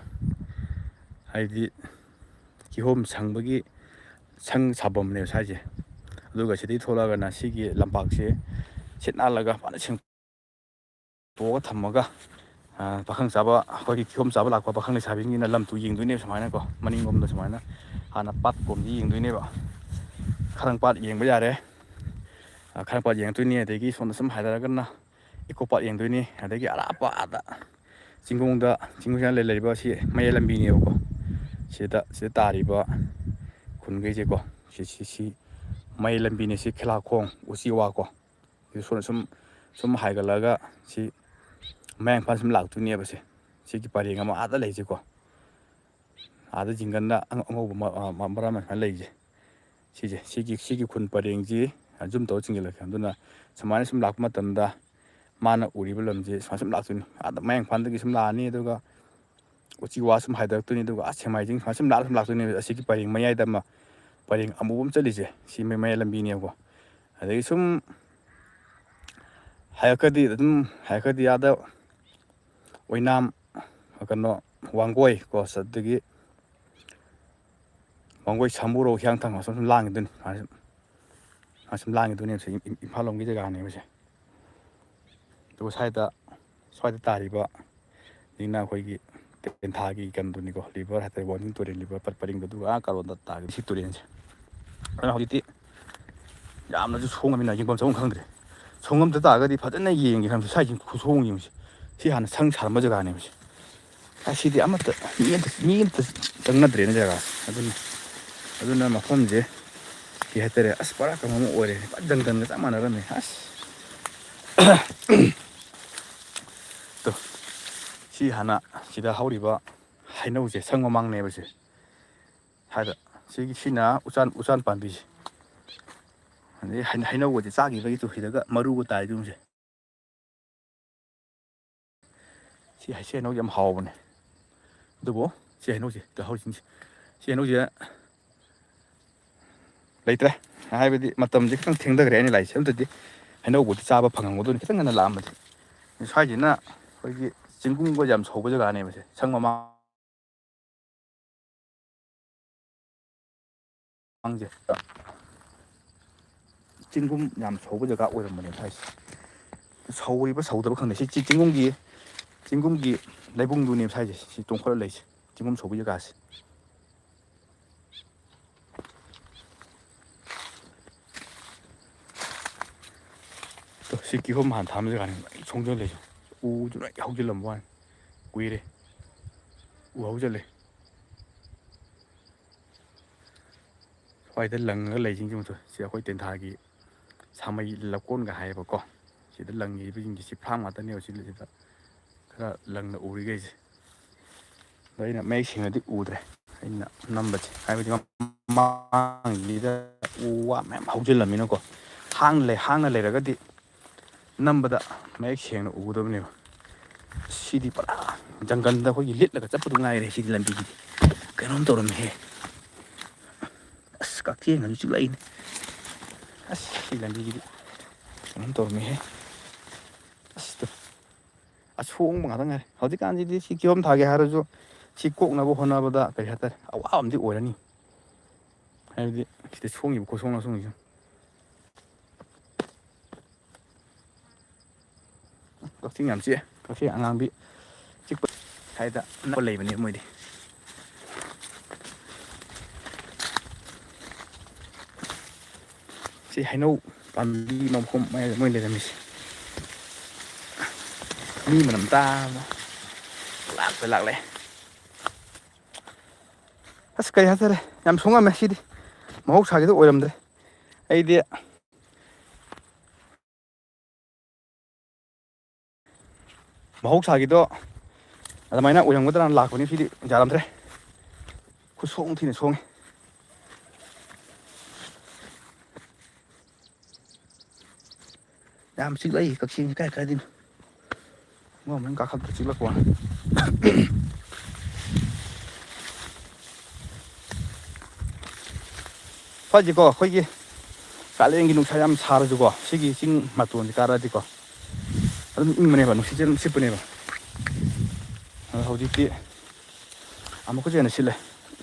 ꯍꯥꯏꯗꯤ ꯀꯤꯍꯣꯝ ꯁꯪꯕꯒꯤ ꯁꯪ ꯁꯥꯐꯝꯅꯦꯕ ꯁ꯭ꯋꯥꯏꯁꯦ꯫ ꯑꯗꯨꯒ ꯁꯤꯗꯒꯤ ꯊꯣꯛꯂꯛꯑꯒꯅ ꯁꯤꯒꯤ ꯂꯝꯄꯥꯛꯁꯦ ꯁꯤꯠ ꯅꯥꯜꯂꯒ ꯐꯖꯅ ꯁꯦꯡ-, ꯇꯣꯛꯑꯒ ꯊꯝꯃꯒ, ꯑ, ꯄꯥꯈꯪ ꯆꯥꯕ, ꯑꯩꯈꯣꯏꯒꯤ ꯀꯤꯍꯣꯝ ꯆꯥꯕ ꯂꯥꯛꯄ ꯄꯥꯈꯪ ꯂꯩꯁꯥꯕꯤꯁꯤꯡꯁꯤꯅ ꯂꯝ ꯇꯨ ꯌꯦꯡꯗꯣꯏꯅꯦꯕ ꯁꯨꯃꯥꯏꯅꯀꯣ꯫ ꯃꯅꯤꯡꯂꯣꯝꯗ ꯁꯨꯃꯥꯏꯅ ꯍꯥꯟꯅ ꯄꯥꯠ ꯀꯣꯝꯁꯤ ꯌꯦꯡꯗꯣꯏꯅꯦꯕ꯫ ꯈꯔꯪ ꯄꯥꯠ ꯌꯦꯡꯕ ꯌꯥꯔꯦ꯫ ꯑ, ꯈꯔꯪ ꯄꯥꯠ ꯌꯦꯡꯉꯛꯇꯣꯏꯅꯤ꯫ ꯑꯗꯒꯤ ꯁꯣꯝꯗ ꯁꯨꯝ ꯍꯥꯏꯊꯔꯒꯅ ꯏꯀꯣ ꯄꯥꯠ ꯌꯦꯡꯗꯣꯏꯅꯤ꯫ ꯑꯗꯒꯤ ꯑꯔꯥꯞꯄ ꯑꯥꯗ ꯆꯤꯡꯒꯣꯡꯗ, ꯆꯤꯡꯒꯣꯡ ꯂꯩ-, ꯂꯩꯔꯤꯕ ꯑꯁꯤ ꯃꯌꯥꯏ ꯂꯝꯕꯤꯅꯦꯕꯀꯣ꯫ ꯁꯤꯗ, ꯁꯤꯗ ꯇꯥꯔꯤꯕ ꯈꯨꯟꯈꯩꯁꯦꯀꯣ, ꯁꯤ, ꯁꯤ, ꯁꯤ ꯃꯌꯥꯏ ꯂꯝꯕꯤꯅꯦ꯫ ꯁꯤ ꯈꯦꯂꯥꯈꯣꯡ, ꯎꯆꯤꯋꯥꯀꯣ, ꯁꯣꯝ, ꯁꯨꯝ, ꯁꯨꯝ ꯍꯥꯏꯒꯠꯂꯒ ꯁꯤ ꯃꯌꯥꯡ ꯏꯝꯐꯥꯜ ꯁꯨꯝ ꯂꯥꯛꯇꯣꯏꯅꯦꯕ꯫ ꯁꯦ, ꯁꯤꯒꯤ ꯄꯔꯦꯡ ꯑꯃ ꯑꯥꯗ ꯂꯩꯁꯦꯀꯣ, ꯑꯥꯗ ꯖꯤꯡꯒꯟꯗ ꯑꯉ-, ꯑꯉꯧꯕ ꯃ-, ꯑ, ꯃ-, ꯃꯔꯝ ꯑꯃ ꯁꯨꯃꯥꯏꯅ ꯂꯩꯁꯦ꯫ ꯁꯤꯁꯦ, ꯁꯤꯒꯤ, ꯁꯤꯒꯤ ꯈꯨꯟ ꯄꯔꯦꯡꯁꯤ zoom ꯇꯧꯔ ꯆꯤꯡꯁꯤꯜꯂꯛꯀꯦ꯫ ꯑꯗꯨꯅ ꯁꯨꯃꯥꯏꯅ ꯁꯨꯝ ꯂꯥꯛꯄ ꯃꯇꯝꯗ ꯃꯥꯅ ꯎꯔꯤꯕ ꯂꯝꯁꯦ ꯁꯨꯃꯥꯏꯅ ꯁꯨꯝ ꯂꯥꯛꯇꯣꯏꯅꯤ꯫ ꯑꯥꯗ ꯃꯌꯥꯡ ꯏꯝꯐꯥꯜꯗꯒꯤ ꯁꯨꯝ ꯂꯥꯛꯑꯅꯤ, ꯑꯗꯨꯒ ꯎꯆꯤꯋꯥ ꯁꯨꯝ ꯍꯥꯏꯊꯔꯛꯇꯣꯏꯅꯤ, ꯑꯗꯨꯒ ꯑꯥ ꯁꯦꯛꯃꯥꯏꯖꯤꯡ ꯁꯨꯃꯥꯏꯅ ꯁꯨꯝ ꯂꯥꯛꯑ ꯁꯨꯝ ꯂꯥꯛꯇꯣꯏꯅꯦꯕ꯫ ꯑꯁꯤꯒꯤ ꯄꯔꯦꯡ ꯃꯌꯥꯏꯗ ꯑꯃ ꯄꯔꯦꯡ ꯑꯃꯨꯕ ꯑꯃ ꯆꯠꯂꯤꯁꯦ, ꯁꯤ ꯃꯌꯥꯏ ꯂꯝꯕꯤꯅꯦꯕꯀꯣ꯫ ꯑꯗꯒꯤ ꯁꯨꯝ ꯍꯥꯏꯔꯛꯀꯗꯤ, ꯑꯗꯨꯝ ꯍꯥꯏꯔꯛꯀꯗꯤ ꯑꯥꯗ ꯑꯣꯏꯅꯥꯝ, ꯀꯩꯅꯣ, ꯋꯥꯡꯒꯣꯏ ꯀꯣ, ꯑꯗꯒꯤ ꯋꯥꯡꯒꯣꯏ, ꯁꯥꯃꯨꯔꯧ, ꯍꯤꯌꯥꯡꯊꯥꯡ ꯑꯁꯣꯝ ꯁꯨꯝ ꯂꯥꯡꯈꯤꯗꯣꯏꯅꯤ꯫ ꯑꯁꯨꯝ ꯂꯥꯡꯈꯤꯗꯣꯏꯅꯦꯕ꯫ ꯁꯤ ꯏꯝꯐꯥꯜ ꯂꯣꯝꯒꯤ ꯖꯒꯥꯅꯦꯕ ꯁꯦ꯫ ꯑꯗꯨꯒ ꯁ꯭ꯋꯥꯏꯗ, ꯁ꯭ꯋꯥꯏꯗ ꯇꯥꯔꯤꯕ ꯁꯤꯅ ꯑꯩꯈꯣꯏꯒꯤ ꯇꯦꯟꯊꯥꯒꯤ ꯀꯩꯅꯣꯗꯨꯅꯤꯀꯣ, liver ꯍꯥꯏꯇꯥꯔꯦ, ꯋꯥꯡꯖꯤꯡ ꯇꯨꯔꯦꯜ liver ꯄꯠ ꯄꯔꯤꯡꯗꯣ, ꯑꯗꯨꯒ ꯑꯥ ꯀꯥꯔꯣꯟꯗ ꯇꯥꯒꯤ ꯁꯤ ꯇꯨꯔꯦꯜꯁꯦ꯫ ꯑꯗꯨꯅ ꯍꯧꯖꯤꯛꯇꯤ ꯌꯥꯝꯅꯁꯨ ꯁꯣꯡꯉꯃꯤꯅ ꯌꯦꯡꯐꯝ ꯆꯥꯐꯝ ꯈꯪꯗ꯭ꯔꯦ꯫ ꯁꯣꯡꯉꯝꯗ ꯇꯥꯔꯒꯗꯤ ꯐꯖꯅ ꯌꯦꯡꯒꯦ ꯈꯟꯕꯁꯦ, ꯁ꯭ꯋꯥꯏꯁꯤ ꯈꯨꯁꯣꯡ ꯌꯦꯡꯕꯁꯦ꯫ ꯁꯤ ꯍꯥꯟꯅ ꯁꯪ ꯁꯥꯔꯝꯕ ꯖꯒꯥꯅꯦꯕ ꯁꯦ꯫ ꯑꯁꯤꯗꯤ ꯑꯃꯠꯇ, ꯃꯤ ꯑꯝꯇ, ꯃꯤ ꯑꯝꯇ ꯆꯪꯅꯗ꯭ꯔꯦꯅꯦ ꯖꯒꯥꯁꯦ꯫ ꯑꯗꯨꯅ, ꯑꯗꯨꯅ ꯃꯐꯝꯁꯦ ꯀꯩ ꯍꯥꯏꯇꯥꯔꯦ, ꯑꯁ, ꯄꯨꯔꯥ ꯀꯩꯅꯣ ꯑꯃ ꯑꯣꯏꯔꯦ, ꯄꯨꯔꯥ ꯖꯪꯒꯜꯒ ꯆꯞ ꯃꯥꯟꯅꯔꯝꯃꯦ꯫ ꯑꯁ꯫ ꯇꯣ, ꯁꯤ ꯍꯥꯟꯅ ꯁꯤꯗ ꯍꯧꯔꯤꯕ ꯍꯩꯅꯧꯁꯦ, ꯁꯪ ꯃꯃꯥꯡꯅꯦꯕ ꯁꯦ꯫ ꯍꯥꯏꯗ, ꯁꯤꯒꯤ, ꯁꯤꯅ ꯎꯆꯥꯟ, ꯎꯆꯥꯟ ꯄꯥꯝꯕꯤꯁꯦ꯫ ꯑꯗꯩ ꯍꯩ-, ꯍꯩꯅꯧꯒꯁꯦ ꯆꯥꯈꯤꯕꯒꯤ ꯇꯨ ꯁꯤꯗꯒ ꯃꯔꯨꯒ ꯇꯥꯏꯗꯨ ꯌꯦꯡꯉꯨꯁꯦ꯫ ꯁꯤ ꯍꯩ-, ꯁꯤ ꯍꯩꯅꯧꯁꯦ ꯌꯥꯝ ꯍꯥꯎꯕꯅꯦ꯫ ꯑꯗꯨꯕꯨ ꯁꯤ ꯍꯩꯅꯧꯁꯦ, ꯇꯥꯍꯧꯔꯤꯁꯤꯡꯁꯦ, ꯁꯤ ꯍꯩꯅꯧꯁꯦ ꯂꯩꯇ꯭ꯔꯦ꯫ ꯍꯥꯏꯕꯗꯤ ꯃꯇꯝꯁꯦ ꯈꯤꯇꯪ ꯊꯦꯡꯊꯈ꯭ꯔꯦ ꯑꯩꯅ ꯂꯥꯛꯏꯁꯦ꯫ ꯑꯗꯨꯗꯤ ꯍꯩꯅꯧꯕꯨꯗꯤ ꯆꯥꯕ ꯐꯪꯉꯝꯒꯗꯣꯏꯅꯤ, ꯈꯤꯇꯪ ꯉꯟꯅ ꯂꯥꯛꯑꯝꯃꯗꯤ꯫ ꯁ꯭ꯋꯥꯏꯁꯤꯅ ꯑꯩꯈꯣꯏꯒꯤ ꯆꯤꯡꯒꯨꯝꯒ ꯌꯥꯝ ꯁꯧꯕ ꯖꯒꯥꯅꯦꯕ ꯁꯦ꯫ ꯁꯪ ꯃꯃꯥꯡ ꯃꯃꯥꯡꯁꯦ ꯆꯤꯡꯒꯨꯝ ꯌꯥꯝ ꯁꯧꯕ ꯖꯒꯥ ꯑꯣꯏꯔꯝꯕꯅꯦ ꯁ꯭ꯋꯥꯏꯁꯦ꯫ ꯁꯧꯔꯤꯕ ꯁꯧꯗꯕ ꯈꯪꯗꯦ꯫ ꯁꯤ ꯆꯤ-, ꯆꯤꯡꯒꯨꯝꯒꯤ, ꯆꯤꯡꯒꯨꯝꯒꯤ ꯂꯩꯕꯨꯡꯗꯨꯅꯦꯕ ꯁ꯭ꯋꯥꯏꯁꯦ, ꯁꯤ ꯇꯣꯡꯈꯠꯂ ꯂꯩꯁꯦ, ꯆꯤꯡꯒꯨꯝ ꯁꯧꯕ ꯖꯒꯥꯁꯦ꯫ ꯇꯣ, ꯁꯤ ꯀꯤꯍꯣꯝ ꯍꯥꯟꯅ ꯊꯥꯔꯝꯕ ꯖꯒꯥꯅꯤ, ꯂꯣꯏ ꯁꯣꯡꯖꯜ ꯂꯩꯁꯦ꯫ ꯎꯗꯨ ꯂꯣꯏ ꯍꯧꯖꯤꯜꯂꯝꯕ ꯋꯥꯅꯤ꯫ ꯀꯨꯏꯔꯦ꯫ ꯎ ꯍꯧꯖꯤꯜꯂꯦ꯫ ꯁ꯭ꯋꯥꯏꯗ ꯂꯪꯉꯒ ꯂꯩꯁꯤꯡꯁꯤ ꯑꯃꯨꯛ ꯁꯤ ꯑꯩꯈꯣꯏ ꯇꯦꯟꯊꯥꯒꯤ ꯁꯥꯃꯩ ꯂꯧꯀꯣꯟꯒ ꯍꯥꯏꯌꯦꯕꯀꯣ꯫ ꯁꯤꯗ ꯂꯪꯉꯤꯕꯁꯤꯡꯁꯤ ꯁꯤ ꯐꯥꯝ ꯉꯥꯛꯇꯅꯦꯕ꯫ ꯁꯤ, ꯁꯤꯗ ꯈꯔ ꯂꯪꯅ ꯎꯔꯤꯈꯩꯁꯦ꯫ ꯑꯗꯣ ꯑꯩꯅ ꯃꯌꯦꯛ ꯁꯦꯡꯅꯗꯤ ꯎꯗ꯭ꯔꯦ ꯑꯩꯅ ꯅꯝꯕꯁꯦ, ꯍꯥꯏꯕꯗꯤ ꯃꯃꯥꯡꯒꯤꯗ ꯎ ꯋꯥ ꯃꯌꯥꯝ ꯍꯧꯖꯤꯜꯂꯝꯃꯤꯅꯀꯣ꯫ ꯍꯥꯡꯅ ꯂꯩ, ꯍꯥꯡꯅ ꯂꯩꯔꯒꯗꯤ ꯅꯝꯕꯗ ꯃꯌꯦꯛ ꯁꯦꯡꯅ ꯎꯒꯗꯕꯅꯦꯕ꯫ ꯁꯤꯗꯤ ꯄꯨꯔꯥ ꯖꯪꯒꯜꯗ ꯑꯩꯈꯣꯏꯒꯤ ꯂꯤꯠꯂꯒ ꯆꯠꯄꯗꯨ ꯉꯥꯏꯔꯦ꯫ ꯁꯤꯗꯤ ꯂꯝꯕꯤꯁꯤꯗꯤ ꯀꯩꯅꯣꯝ ꯇꯧꯔꯝꯃꯤꯍꯦ꯫ ꯑꯁ, ꯀꯛꯆꯦꯡ ꯑꯃꯁꯨ ꯆꯤꯛꯂꯛꯏꯅꯦ꯫ ꯑꯁ, ꯁꯤ ꯂꯝꯕꯤꯁꯤꯗꯤ ꯀꯩꯅꯣꯝ ꯇꯧꯔꯝꯃꯤꯍꯦ꯫ ꯑꯁ, ꯇꯨ꯫ ꯑꯁꯣꯡꯕ ꯉꯥꯛꯇ ꯉꯥꯏꯔꯦ꯫ ꯍꯧꯖꯤꯛꯀꯥꯟꯁꯤꯗꯤ ꯁꯤ ꯀꯤꯍꯣꯝ ꯊꯥꯒꯦ ꯍꯥꯏꯔꯁꯨ ꯁꯤ ꯀꯣꯛꯅꯕ ꯍꯣꯠꯅꯕꯗ ꯀꯔꯤ ꯍꯥꯏꯇꯥꯔꯦ, ꯑꯋꯥꯕ ꯑꯃꯗꯤ ꯑꯣꯏꯔꯅꯤ꯫ ꯍꯥꯏꯕꯗꯤ ꯁꯤꯗ ꯁꯣꯡꯉꯤꯕ ꯈꯨꯁꯣꯡ ꯂꯥꯁꯣꯡꯁꯤꯁꯨ꯫ ꯀꯛꯆꯦꯡ ꯌꯥꯝ ꯆꯤꯛꯑꯦ꯫ ꯀꯛꯆꯦꯡ ꯑꯉꯥꯡꯕꯤ ꯆꯤꯛꯄ ꯁ꯭ꯋꯥꯏꯗ ꯑꯅꯛꯄ ꯂꯩꯕꯅꯦ ꯃꯣꯏꯗꯤ꯫ ꯁꯤ ꯍꯩꯅꯧ ꯄꯥꯝꯕꯤ ꯃꯈꯣꯡ ꯃꯌꯥꯏꯗ ꯃꯣꯏ ꯂꯩꯔꯝꯃꯤꯁꯦ꯫ ꯃꯤ ꯃꯅꯝ ꯇꯥꯕ ꯂꯥꯛꯇ ꯂꯥꯛꯂꯦ꯫ ꯑꯁ, ꯀꯩ ꯍꯥꯏꯇꯥꯔꯦ, ꯌꯥꯝ ꯁꯣꯡꯉꯝꯃꯦ ꯁꯤꯗꯤ꯫ ꯃꯍꯧꯁꯥꯒꯤꯗꯣ ꯑꯣꯏꯔꯝꯗ꯭ꯔꯦ꯫ ꯑꯩꯗꯤ ꯃꯍꯧꯁꯥꯒꯤꯗꯣ ꯑꯗꯨꯃꯥꯏꯅ ꯑꯣꯏꯔꯝꯒꯗ꯭ꯔꯥꯅ ꯂꯥꯛꯄꯅꯤ꯫ ꯁꯤꯗꯤ ꯌꯥꯔꯝꯗ꯭ꯔꯦ꯫ ꯈꯨꯠꯁꯣꯡ ꯊꯤꯅ ꯁꯣꯡꯉꯦ꯫ ꯌꯥꯝ ꯆꯤꯛꯂꯛꯏ ꯀꯛꯆꯦꯡꯁꯤ ꯀꯥꯏ ꯀꯥꯏꯗꯩꯅꯣ꯫ ꯃꯣꯏ ꯑꯃꯨꯛ ꯀꯥꯈꯠꯄ ꯆꯤꯛꯂꯛꯄ ꯋꯥꯅꯤ꯫ ꯐꯁꯤꯀꯣ, ꯑꯩꯈꯣꯏꯒꯤ ꯀꯥꯂꯦꯟꯒꯤ ꯅꯨꯡꯁꯥ ꯌꯥꯝ ꯁꯥꯔꯁꯨꯀꯣ, ꯁꯤꯒꯤ ꯆꯤꯡ ꯃꯇꯣꯟꯁꯦ ꯀꯥꯔꯛꯑꯗꯤꯀꯣ, ꯑꯗꯨꯝ ꯏꯪꯕꯅꯦꯕ, ꯅꯨꯡꯁꯤꯠꯁꯦ ꯑꯗꯨꯝ ꯁꯤꯠꯄꯅꯦꯕ꯫ ꯑꯗꯣ ꯍꯧꯖꯤꯛꯇꯤ ꯑꯃꯨꯛꯀꯁꯨ ꯍꯦꯟꯅ ꯁꯤꯠꯂꯦ꯫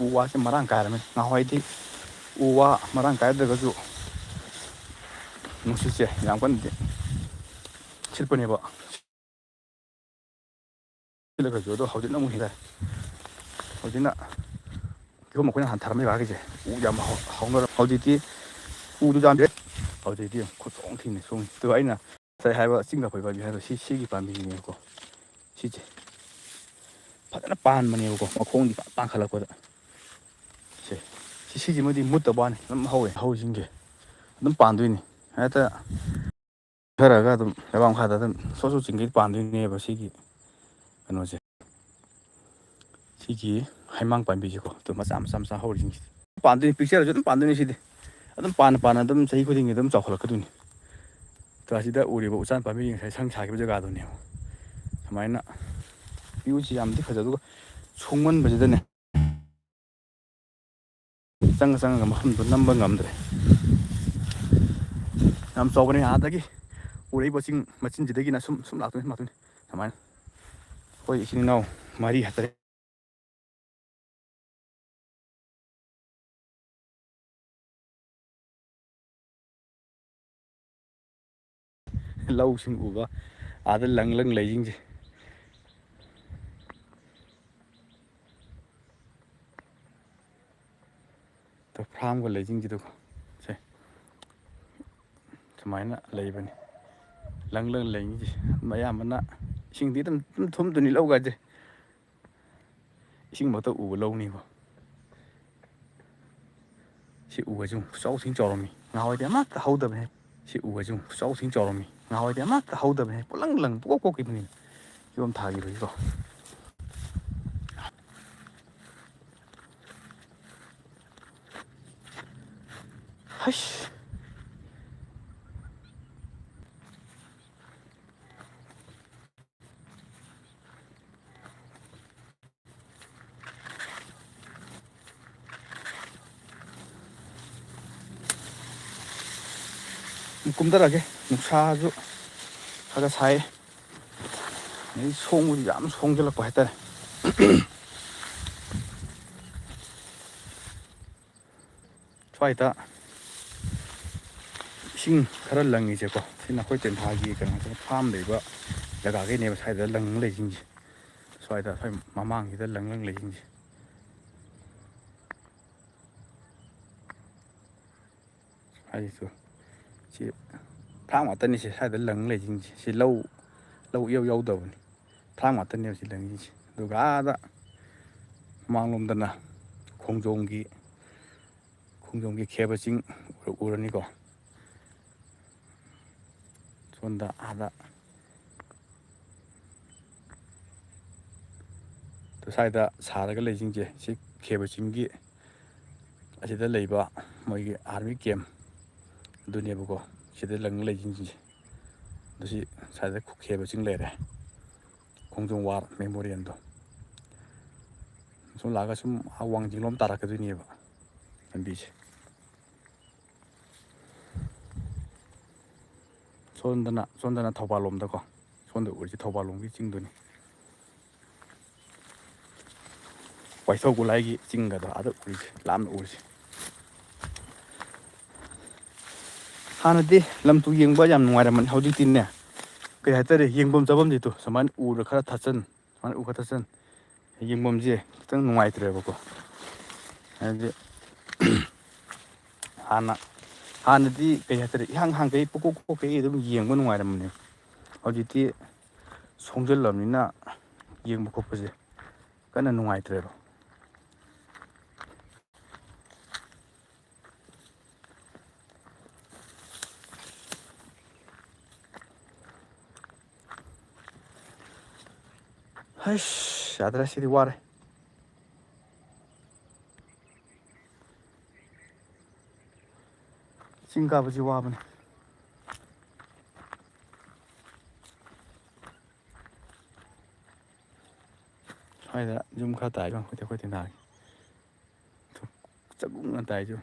ꯎ ꯋꯥꯁꯦ ꯃꯔꯥꯡ ꯀꯥꯏꯔꯝꯃꯦ꯫ ꯉꯍꯥꯟꯋꯥꯏꯗꯤ ꯎ ꯋꯥ ꯃꯔꯥꯡ ꯀꯥꯏꯗ꯭ꯔꯒꯁꯨ ꯅꯨꯡꯁꯤꯠꯁꯦ ꯌꯥꯝ ꯀꯟꯅꯗꯤ ꯁꯤꯠꯄꯅꯦꯕ꯫ ꯁꯤꯠꯂꯒꯁꯨ ꯑꯗꯣ ꯍꯧꯖꯤꯛꯅ ꯑꯃꯨꯛ ꯍꯦꯟꯒꯠꯂꯦ꯫ ꯍꯧꯖꯤꯛꯅ ꯀꯤꯍꯣꯝ ꯑꯩꯈꯣꯏꯅ ꯍꯥꯟꯅ ꯊꯥꯔꯝꯕ ꯖꯒꯥꯒꯤꯁꯦ ꯎ ꯌꯥꯝ ꯍꯧ-, ꯍꯧꯅꯔ-, ꯍꯧꯖꯤꯛꯇꯤ ꯎꯗꯨ ꯌꯥꯝꯗ꯭ꯔꯦ꯫ ꯍꯧꯖꯤꯛꯇꯤ ꯈꯨꯠꯁꯣꯡ ꯊꯤꯅ ꯁꯣꯡꯉꯤ꯫ ꯑꯗꯨꯒ ꯑꯩꯅ ꯉꯁꯥꯏ ꯍꯥꯏꯕ ꯆꯤꯡ ꯀꯥꯐꯩ ꯄꯥꯝꯕꯤ ꯍꯥꯏꯕ ꯁꯤ, ꯁꯤꯒꯤ ꯄꯥꯝꯕꯤꯁꯤꯅꯦꯕꯀꯣ꯫ ꯁꯤꯁꯦ꯫ ꯐꯖꯅ ꯄꯥꯟꯕꯅꯦꯕꯀꯣ, ꯃꯈꯣꯡꯗꯤ ꯐꯖꯅ ꯄꯥꯟꯈꯠꯂꯛꯄꯗ꯫ ꯁꯦ, ꯁꯤ, ꯁꯤꯁꯤꯃꯗꯤ ꯃꯨꯠꯇꯕ ꯋꯥꯅꯤ, ꯑꯗꯨꯝ ꯍꯧꯋꯦ, ꯍꯧꯔꯤꯁꯤꯡꯁꯦ ꯑꯗꯨꯝ ꯄꯥꯟꯗꯣꯏꯅꯤ꯫ ꯍꯦꯛꯇ ꯊꯔꯒ ꯑꯗꯨꯝ ꯂꯩꯕꯥꯛ ꯃꯈꯥꯗ ꯑꯗꯨꯝ ꯁꯣꯠ ꯁꯣꯠ ꯆꯤꯡꯒꯩ ꯄꯥꯟꯗꯣꯏꯅꯦꯕ ꯁꯤꯒꯤ ꯀꯩꯅꯣꯁꯦ꯫ ꯁꯤꯒꯤ ꯍꯩꯃꯥꯡ ꯄꯥꯝꯕꯤꯁꯦꯀꯣ, ꯑꯗꯨ ꯃꯆꯥ ꯃꯆꯥ ꯃꯆꯥ ꯍꯧꯔꯤꯁꯤꯡꯁꯦ ꯄꯥꯟꯗꯣꯏꯅꯤ꯫ ꯄꯤꯛꯆꯔꯁꯨ ꯑꯗꯨꯝ ꯄꯥꯟꯗꯣꯏꯅꯤ ꯁꯤꯗꯤ꯫ ꯑꯗꯨꯝ ꯄꯥꯟꯅ ꯄꯥꯟꯅ ꯑꯗꯨꯝ ꯆꯍꯤ ꯈꯨꯗꯤꯡꯒꯤ ꯑꯗꯨꯝ ꯆꯥꯎꯈꯠꯂꯛꯀꯗꯣꯏꯅꯤ꯫ ꯇꯣ ꯑꯁꯤꯗ ꯎꯔꯤꯕ ꯎꯆꯥꯟ ꯄꯥꯝꯕꯤ ꯉꯁꯥꯏ ꯁꯪ ꯁꯥꯈꯤꯕ ꯖꯒꯥꯗꯨꯅꯦꯕ꯫ ꯁꯨꯃꯥꯏꯅ view ꯁꯤ ꯌꯥꯝꯗꯤ ꯐꯖꯩ, ꯑꯗꯨꯒ ꯁꯣꯡꯃꯟꯕꯁꯤꯗꯅꯦ ꯆꯪꯉ ꯆꯪꯉꯒ ꯃꯐꯝꯗꯣ ꯅꯝꯕ ꯉꯝꯗ꯭ꯔꯦ꯫ ꯌꯥꯝ ꯆꯥꯎꯕꯅꯦ, ꯑꯥꯗꯒꯤ ꯎꯔꯛꯏꯕ ꯆꯤꯡ ꯃꯆꯤꯟꯁꯤꯗꯒꯤꯅ ꯁꯨꯝ ꯁꯨꯝ ꯂꯥꯛꯇꯣꯏꯅꯤ, ꯂꯥꯛꯇꯣꯏꯅꯤ꯫ ꯁꯨꯃꯥꯏꯅ ꯑꯩꯈꯣꯏ ꯏꯆꯤꯟ ꯏꯅꯥꯎ ꯃꯔꯤ ꯍꯥꯏꯇꯥꯔꯦ꯫ ꯂꯧꯁꯤꯡ ꯎꯕ, ꯑꯥꯗ ꯂꯪ ꯂꯪ ꯂꯩꯁꯤꯡꯁꯦ꯫ ꯇꯣ ꯐꯥꯝꯒ ꯂꯩꯁꯤꯡꯁꯤꯗꯀꯣ, ꯁꯦ ꯁꯨꯃꯥꯏꯅ ꯂꯩꯕꯅꯤ꯫ ꯂꯪ ꯂꯪ ꯂꯩꯁꯤꯡꯁꯦ ꯑꯌꯥꯝꯕꯅ ꯏꯁꯤꯡꯗꯤ ꯑꯗꯨꯝ ꯑꯗꯨꯝ ꯊꯨꯝꯗꯣꯏꯅꯤ ꯂꯧꯒꯁꯦ꯫ ꯏꯁꯤꯡꯃꯛꯇ ꯎꯕ ꯂꯧꯅꯤꯀꯣ꯫ ꯁꯤ ꯎꯒꯁꯦ ꯑꯃꯨꯛ ꯈꯨꯆꯥꯎ ꯊꯤꯅ ꯆꯥꯎꯔꯝꯃꯤ꯫ ꯉꯍꯥꯟꯋꯥꯏꯗꯤ ꯑꯃꯠꯇ ꯍꯧꯗꯕꯅꯦ꯫ ꯁꯤ ꯎꯒꯁꯦ ꯑꯃꯨꯛ ꯈꯨꯆꯥꯎ ꯊꯤꯅ ꯆꯥꯎꯔꯝꯃꯤ꯫ ꯉꯍꯥꯟꯋꯥꯏꯗꯤ ꯑꯃꯠꯇ ꯍꯧꯗꯕꯅꯦ꯫ ꯄꯨꯡꯂꯪ ꯂꯪ ꯄꯨꯡꯀꯣꯛ ꯀꯣꯛꯈꯤꯕꯅꯤ꯫ ꯀꯤꯍꯣꯝ ꯊꯥꯈꯤꯕꯒꯤꯀꯣ꯫ ꯍꯩꯁ꯫ ꯀꯨꯝꯊꯔꯛꯑꯒꯦ꯫ ꯅꯨꯡꯁꯥꯁꯨ ꯈꯔ ꯁꯥꯏ, ꯑꯗꯩ ꯁꯣꯡꯕꯁꯨ ꯌꯥꯝ ꯁꯣꯡꯖꯜꯂꯛꯄ ꯍꯥꯏꯇꯥꯔꯦ꯫ ꯁ꯭ꯋꯥꯏꯗ ꯏꯁꯤꯡ ꯈꯔ ꯂꯪꯉꯤꯁꯦꯀꯣ, ꯁꯤꯅ ꯑꯩꯈꯣꯏ ꯇꯦꯟꯊꯥꯒꯤ ꯀꯩꯅꯣꯁꯦ, ꯐꯥꯝ ꯂꯩꯕ ꯖꯒꯥꯈꯩꯅꯦꯕ ꯁ꯭ꯋꯥꯏꯗ ꯂꯪ ꯂꯩꯁꯤꯡꯁꯦ꯫ ꯁ꯭ꯋꯥꯏꯗ ꯑꯩꯈꯣꯏ ꯃꯃꯥꯡꯁꯤꯗ ꯂꯪ ꯂꯪ ꯂꯩꯁꯤꯡꯁꯦ꯫ ꯁ꯭ꯋꯥꯏꯁꯤꯁꯨ ꯁꯤ ꯐꯥꯝ ꯉꯥꯛꯇꯅꯤ꯫ ꯁꯤ ꯁ꯭ꯋꯥꯏꯗ ꯂꯪ ꯂꯩꯁꯤꯡꯁꯦ꯫ ꯁꯤ ꯂꯧ, ꯂꯧ ꯏꯌꯧ ꯌꯧꯗꯕꯅꯤ꯫ ꯐꯥꯝ ꯉꯥꯛꯇꯅꯦꯕ ꯁꯤ ꯂꯪꯁꯤꯡꯁꯦ꯫ ꯑꯗꯨꯒ ꯑꯥꯗ ꯃꯃꯥꯡꯂꯣꯝꯗꯅ ꯈꯣꯡꯖꯣꯝꯒꯤ, ꯈꯣꯡꯖꯣꯝꯒꯤ ꯈꯦꯕ ꯆꯤꯡ ꯎꯔ-, ꯎꯔꯅꯤꯀꯣ꯫ ꯁꯣꯝꯗ ꯑꯥꯗ ꯁ꯭ꯋꯥꯏꯗ ꯁꯥꯔꯒ ꯂꯩꯁꯤꯡꯁꯦ ꯁꯤ ꯈꯦꯕ ꯆꯤꯡꯒꯤ ꯑꯁꯤꯗ ꯂꯩꯕ ꯃꯣꯏꯒꯤ army camp ꯑꯗꯨꯅꯦꯕꯀꯣ꯫ ꯁꯤꯗ ꯂꯪ ꯂꯩꯁꯤꯡꯁꯦ ꯑꯗꯨ ꯁꯤ ꯁ꯭ꯋꯥꯏꯗ ꯈꯦꯕ ꯆꯤꯡ ꯂꯩꯔꯦ꯫ ꯈꯣꯡꯖꯣꯝ War Memorialꯗꯣ꯫ ꯁꯨꯝ ꯂꯥꯛꯑꯒ ꯁꯨꯝ ꯑꯥ ꯋꯥꯡꯖꯤꯡꯂꯣꯝ ꯇꯥꯔꯛꯀꯗꯣꯏꯅꯦꯕ ꯂꯝꯕꯤꯁꯦ꯫ ꯁꯣꯝꯗꯅ, ꯁꯣꯝꯗꯅ ꯊꯧꯕꯥꯜ ꯂꯣꯝꯗꯀꯣ꯫ ꯁꯣꯝꯗ ꯎꯔꯤꯁꯦ ꯊꯧꯕꯥꯜ ꯂꯣꯝꯒꯤ ꯆꯤꯡꯗꯨꯅꯤ꯫ ꯋꯥꯏꯊꯧ ꯒꯨꯂꯥꯏꯒꯤ ꯆꯤꯡꯒꯗꯣ ꯑꯥꯗ ꯎꯔꯤꯁꯦ, ꯂꯥꯞꯅ ꯎꯔꯤꯁꯦ꯫ ꯍꯥꯟꯅꯗꯤ ꯂꯝꯇꯨ ꯌꯦꯡꯕ ꯌꯥꯝ ꯅꯨꯡꯉꯥꯏꯔꯝꯕꯅꯤ꯫ ꯍꯧꯖꯤꯛꯇꯤꯅꯦ, ꯀꯩ ꯍꯥꯏꯇꯥꯔꯦ, ꯌꯦꯡꯐꯝ ꯆꯥꯐꯝꯁꯤꯗꯣ ꯁꯨꯃꯥꯏꯅ ꯎꯔ ꯈꯔ ꯊꯥꯆꯟ, ꯁꯨꯃꯥꯏꯅ ꯎ ꯈꯔ ꯊꯥꯆꯟ, ꯌꯦꯡꯐꯝꯁꯦ ꯈꯤꯇꯪ ꯅꯨꯡꯉꯥꯏꯇ꯭ꯔꯦꯕꯀꯣ꯫ ꯍꯥꯏꯗꯤ, ꯍꯥꯟꯅ, ꯍꯥꯟꯅꯗꯤ ꯀꯩ ꯍꯥꯏꯇꯥꯔꯦ, ꯏꯍꯥꯡ ꯍꯥꯡꯒꯩ ꯄꯨꯀꯣꯛ ꯀꯣꯛꯀꯩ ꯑꯗꯨꯝ ꯌꯦꯡꯕ ꯅꯨꯡꯉꯥꯏꯔꯝꯕꯅꯦ꯫ ꯍꯧꯖꯤꯛꯇꯤ ꯁꯣꯡꯖꯜꯂꯕꯅꯤꯅ ꯌꯦꯡꯕ ꯈꯣꯠꯄꯁꯦ ꯀꯟꯅ ꯅꯨꯡꯉꯥꯏꯇ꯭ꯔꯦꯕ꯫ ꯍꯩꯁ, ꯌꯥꯗ꯭ꯔꯦ, ꯁꯤꯗꯤ ꯋꯥꯔꯦ꯫ ꯆꯤꯡ ꯀꯥꯕꯁꯤ ꯋꯥꯕꯅꯤ꯫ ꯁ꯭ꯋꯥꯏꯗ ꯌꯨꯝ ꯈꯔ ꯇꯥꯏ, ꯑꯩꯈꯣꯏ, ꯑꯩꯈꯣꯏ ꯇꯦꯟꯊꯥꯒꯤ꯫ ꯆꯒꯨꯡꯅ ꯇꯥꯏꯁꯨ꯫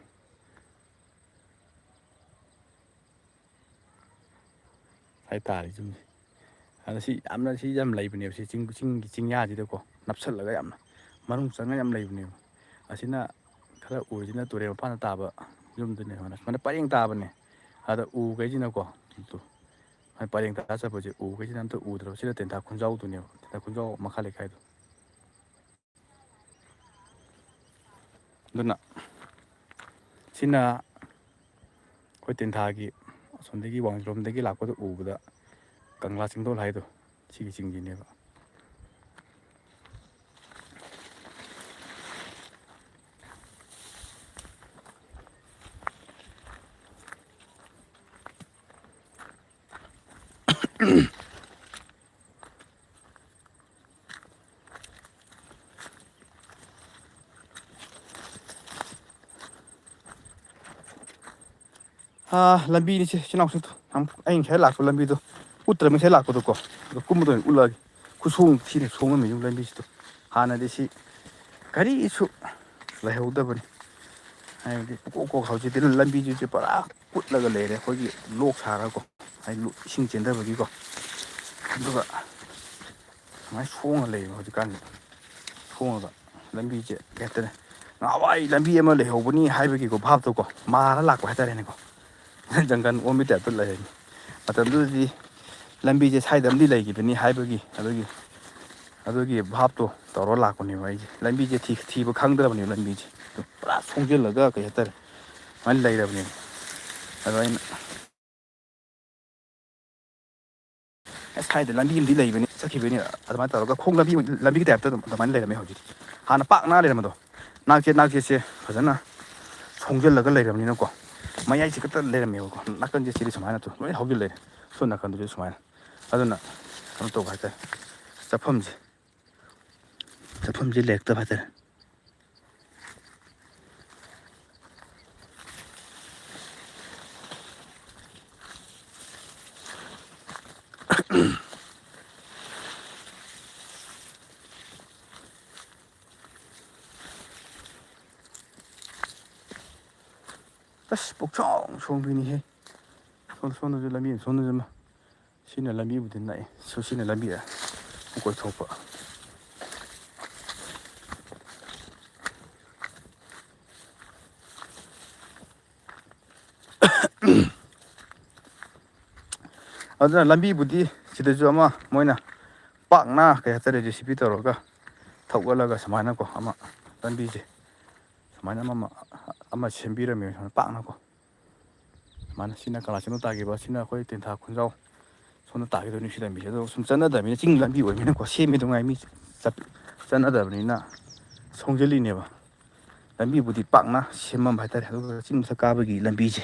ꯍꯥꯏꯇꯥꯔꯦ ꯌꯨꯝꯁꯦ꯫ ꯑꯗ ꯁꯤ ꯌꯥꯝꯅ, ꯁꯤ ꯌꯥꯝ ꯂꯩꯕꯅꯦꯕ, ꯁꯤ ꯆꯤꯡ, ꯆꯤꯡꯒꯤ ꯆꯤꯡꯌꯥꯁꯤꯗꯀꯣ, ꯅꯞꯁꯜꯂꯒ ꯌꯥꯝꯅ ꯃꯅꯨꯡ ꯆꯪꯉ ꯌꯥꯝ ꯂꯩꯕꯅꯦꯕ꯫ ꯑꯁꯤꯅ ꯈꯔ ꯎꯔꯤꯁꯤꯅ ꯇꯨꯔꯦꯜ ꯃꯄꯥꯟꯗ ꯇꯥꯕ ꯌꯨꯝꯗꯨꯅꯦ, ꯁꯨꯃꯥꯏꯅ, ꯁꯨꯃꯥꯏꯅ ꯄꯔꯦꯡ ꯇꯥꯕꯅꯦ꯫ ꯑꯗ ꯎꯈꯩꯁꯤꯅꯀꯣ, ꯁꯨꯃꯥꯏꯅ ꯄꯔꯦꯡ ꯇꯥ ꯆꯠꯄꯁꯦ ꯎꯈꯩꯁꯤꯅ ꯑꯝꯇ ꯎꯗ꯭ꯔꯕ꯫ ꯁꯤꯅ ꯇꯦꯟꯊꯥ ꯈꯨꯟꯖꯥꯎꯗꯨꯅꯦꯕ, ꯇꯦꯟꯊꯥ ꯈꯨꯟꯖꯥꯎ ꯃꯈꯥ ꯂꯩꯀꯥꯏꯗꯣ꯫ ꯑꯗꯨꯅ ꯁꯤꯅ ꯑꯩꯈꯣꯏ ꯇꯦꯟꯊꯥꯒꯤ ꯑꯁꯣꯝꯗꯒꯤ ꯋꯥꯡꯖꯤꯡꯂꯣꯝꯗꯒꯤ ꯂꯥꯛꯄꯗ ꯎꯕꯗ ꯀꯪꯂꯥ ꯆꯤꯡꯗꯣꯜ ꯍꯥꯏꯗꯣ, ꯁꯤꯒꯤ ꯆꯤꯡꯁꯤꯅꯦꯕ꯫ ꯑꯥ, ꯂꯝꯕꯤꯅꯤꯁꯦ, ꯏꯆꯤꯟ ꯏꯅꯥꯎꯁꯤꯡꯗꯣ꯫ ꯌꯥꯝ, ꯑꯩ ꯉꯁꯥꯏ ꯂꯥꯛꯄ ꯂꯝꯕꯤꯗꯣ ꯎꯠꯇ꯭ꯔꯕ, ꯉꯁꯥꯏ ꯂꯥꯛꯄꯗꯣꯀꯣ꯫ ꯑꯗꯣ ꯀꯨꯝꯕꯗ ꯑꯣꯏꯅ ꯎꯠꯂꯛꯑꯒꯦ꯫ ꯈꯨꯁꯣꯡ ꯊꯤꯅ ꯁꯣꯡꯉꯝꯃꯤ ꯌꯦꯡꯉꯨ ꯂꯝꯕꯤꯁꯤꯗꯣ꯫ ꯍꯥꯟꯅꯗꯤ ꯁꯤ ꯀꯔꯤꯁꯨ ꯂꯩꯍꯧꯗꯕꯅꯤ꯫ ꯍꯥꯏꯕꯗꯤ ꯄꯨꯀꯣꯛ ꯀꯣꯛ, ꯍꯧꯖꯤꯛꯇꯤ ꯂꯝꯕꯤꯁꯤꯁꯨ ꯄꯨꯔꯥ ꯀꯨꯠꯂꯒ ꯂꯩꯔꯦ, ꯑꯩꯈꯣꯏꯒꯤ ꯂꯣꯛ ꯁꯥꯔꯒꯀꯣ꯫ ꯍꯥꯏꯗꯤ ꯂꯣ-, ꯏꯁꯤꯡ ꯆꯦꯟꯗꯕꯒꯤꯀꯣ꯫ ꯑꯗꯨꯒ ꯁꯨꯃꯥꯏꯅ ꯁꯣꯡꯉ ꯂꯩꯌꯦꯕ ꯍꯧꯖꯤꯛꯀꯥꯟꯁꯦ꯫ ꯁꯣꯡꯉꯒ ꯂꯝꯕꯤꯁꯦ ꯀꯩ ꯍꯥꯏꯇꯥꯔꯦ, ꯉꯍꯥꯟꯋꯥꯏ ꯂꯝꯕꯤ ꯑꯃ ꯂꯩꯍꯧꯕꯅꯤ ꯍꯥꯏꯕꯒꯤꯀꯣ, ꯚꯥꯞꯇꯣꯀꯣ, ꯃꯥꯔ ꯂꯥꯛꯄ ꯍꯥꯏꯇꯥꯔꯦꯅꯦꯀꯣ꯫ ꯖꯪꯒꯜ ꯑꯣꯟꯕꯩ ꯇꯥꯏꯞꯇ ꯂꯩꯔꯅꯤ꯫ ꯃꯇꯝꯗꯨꯗꯗꯤ ꯂꯝꯕꯤꯁꯦ ꯁ꯭ꯋꯥꯏꯗ ꯑꯃꯗꯤ ꯂꯩꯈꯤꯕꯅꯤ ꯍꯥꯏꯕꯒꯤ, ꯑꯗꯨꯒꯤ, ꯑꯗꯨꯒꯤ ꯚꯥꯞꯇꯣ ꯇꯧꯔ ꯂꯥꯛꯄꯅꯦꯕ ꯑꯩꯁꯦ꯫ ꯂꯝꯕꯤꯁꯦ ꯊꯤ-, ꯊꯤꯕ ꯈꯪꯗ꯭ꯔꯕꯅꯦꯕ ꯂꯝꯕꯤꯁꯦ꯫ ꯄꯨꯔꯥ ꯁꯣꯡꯖꯤꯜꯂꯒ ꯀꯩ ꯍꯥꯏꯇꯥꯔꯦ, ꯑꯗꯨꯃꯥꯏꯅ ꯂꯩꯔꯕꯅꯦꯕ꯫ ꯑꯗꯣ ꯑꯩꯅ ꯑꯁ, ꯁ꯭ꯋꯥꯏꯗ ꯂꯝꯕꯤ ꯑꯃꯗꯤ ꯂꯩꯕꯅꯤ, ꯆꯠꯈꯤꯕꯅꯤ, ꯑꯗꯨꯃꯥꯏꯅ ꯇꯧꯔꯒ ꯈꯣꯡ ꯂꯝꯕꯤ, ꯂꯝꯕꯤꯒꯤ ꯇꯥꯏꯞꯇ ꯑꯗꯨꯝ ꯑꯗꯨꯃꯥꯏꯅ ꯂꯩꯔꯝꯃꯦ ꯍꯧꯖꯤꯛꯇꯤ꯫ ꯍꯥꯟꯅ ꯄꯥꯛꯅ ꯂꯩꯔꯝꯕꯗꯣ, ꯅꯥꯛꯆꯦꯠ ꯅꯥꯛꯆꯦꯠꯁꯦ ꯐꯖꯅ ꯁꯣꯡꯖꯜꯂꯒ ꯂꯩꯔꯝꯅꯤꯅꯀꯣ, ꯃꯌꯥꯏꯁꯦ ꯈꯛꯇ ꯂꯩꯔꯝꯃꯦꯕꯀꯣ, ꯅꯥꯀꯟꯁꯦ ꯁꯤꯗꯤ ꯁꯨꯃꯥꯏꯅ ꯂꯣꯏ ꯍꯧꯖꯤꯜ ꯂꯩꯔꯦ, ꯁꯣꯝ ꯅꯥꯀꯟꯗꯁꯨ ꯁꯨꯃꯥꯏꯅ꯫ ꯑꯗꯨꯅ ꯀꯩꯅꯣ ꯇꯧꯕ ꯍꯥꯏꯇꯥꯔꯦ, ꯆꯠꯐꯝꯁꯦ, ꯆꯠꯐꯝꯁꯦ ꯂꯩꯔꯛꯇꯕ ꯍꯥꯏꯇꯥꯔꯦ꯫ ꯑꯁ, ꯄꯨꯛꯆꯥꯎ ꯁꯣꯡꯕꯤꯅꯤꯍꯦ꯫ ꯁꯣꯝ-, ꯁꯣꯝꯗꯁꯨ ꯂꯝꯕꯤ ꯑꯃ, ꯁꯣꯝꯗꯁꯨ ꯑꯃ꯫ ꯁꯤꯅ ꯂꯝꯕꯤꯕꯨꯗꯤ ꯅꯛꯑꯦ꯫ ꯁꯨ-, ꯁꯤꯅ ꯂꯝꯕꯤ ꯀꯣꯏꯊꯣꯛꯄ꯫ ꯑꯗꯨꯅ ꯂꯝꯕꯤꯕꯨꯗꯤ ꯁꯤꯗꯁꯨ ꯑꯃ ꯃꯣꯏꯅ ꯄꯥꯛꯅ, ꯀꯩ ꯍꯥꯏꯇꯥꯔꯦ, JCB ꯇꯧꯔꯒ ꯊꯧꯒꯠꯂꯒ ꯁꯨꯃꯥꯏꯅꯀꯣ, ꯑꯃ ꯂꯝꯕꯤꯁꯦ ꯁꯨꯃꯥꯏꯅ ꯑꯃ, ꯑꯃ ꯁꯦꯝꯕꯤꯔꯝꯃꯦ ꯁꯨꯃꯥꯏꯅ ꯄꯥꯛꯅꯀꯣ꯫ ꯁꯨꯃꯥꯏꯅ ꯁꯤꯅ ꯀꯂꯥꯆꯦꯟꯗ ꯇꯥꯈꯤꯕ, ꯁꯤꯅ ꯑꯩꯈꯣꯏ ꯇꯦꯟꯊꯥ ꯈꯨꯟꯖꯥꯎ ꯁꯣꯝꯗ ꯇꯥꯈꯤꯗꯣꯏꯅꯤ ꯁꯤ ꯂꯝꯕꯤꯁꯦ꯫ ꯑꯗꯣ ꯁꯨꯝ ꯆꯠꯅꯗꯕꯅꯤꯅ, ꯆꯤꯡ ꯂꯝꯕꯤ ꯑꯣꯏꯕꯅꯤꯅꯀꯣ, ꯁꯦꯝꯃꯤꯗꯣ ꯉꯥꯏ ꯃꯤ ꯆꯠ-, ꯆꯠꯅꯗꯕꯅꯤꯅ ꯁꯣꯡꯖꯜꯂꯤꯅꯦꯕ꯫ ꯂꯝꯕꯤꯕꯨꯗꯤ ꯄꯥꯛꯅ ꯁꯦꯝꯃꯝꯕ ꯍꯥꯏꯇꯥꯔꯦ, ꯑꯗꯨꯒ ꯆꯤꯡ ꯃꯊꯛ ꯀꯥꯕꯒꯤ ꯂꯝꯕꯤꯁꯦ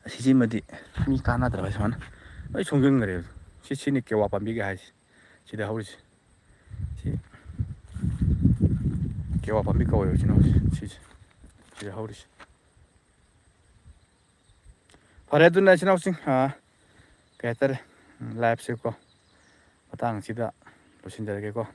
ꯑꯁꯤꯁꯤꯃꯗꯤ ꯃꯤ ꯀꯥꯟꯅꯗ꯭ꯔꯕ ꯁꯨꯃꯥꯏꯅ ꯂꯣꯏ ꯁꯣꯡꯖꯤꯟꯈ꯭ꯔꯦ꯫ ꯁꯤ, ꯁꯤꯅꯤ ꯀꯦꯋꯥ ꯄꯥꯝꯕꯤꯒ ꯍꯥꯏꯁꯦ꯫ ꯁꯤꯗ ꯍꯧꯔꯤꯁꯦ꯫ ꯁꯤ ꯀꯦꯋꯥ ꯄꯥꯝꯕꯤ ꯀꯧꯋꯦꯕ ꯏꯆꯤꯟ ꯏꯅꯥꯎꯁꯦ꯫ ꯁꯤꯁꯦ꯫ ꯁꯤꯗ ꯍꯧꯔꯤꯁꯦ꯫ ꯐꯔꯦ, ꯑꯗꯨꯅ ꯏꯆꯤꯟ ꯏꯅꯥꯎꯁꯤꯡ, ꯑꯥ, ꯀꯩ ꯍꯥꯏꯇꯥꯔꯦ, ꯎꯝ, liveꯁꯦꯀꯣ, ꯃꯇꯥꯡꯁꯤꯗ ꯂꯣꯏꯁꯤꯟꯖꯔꯒꯦꯀꯣ꯫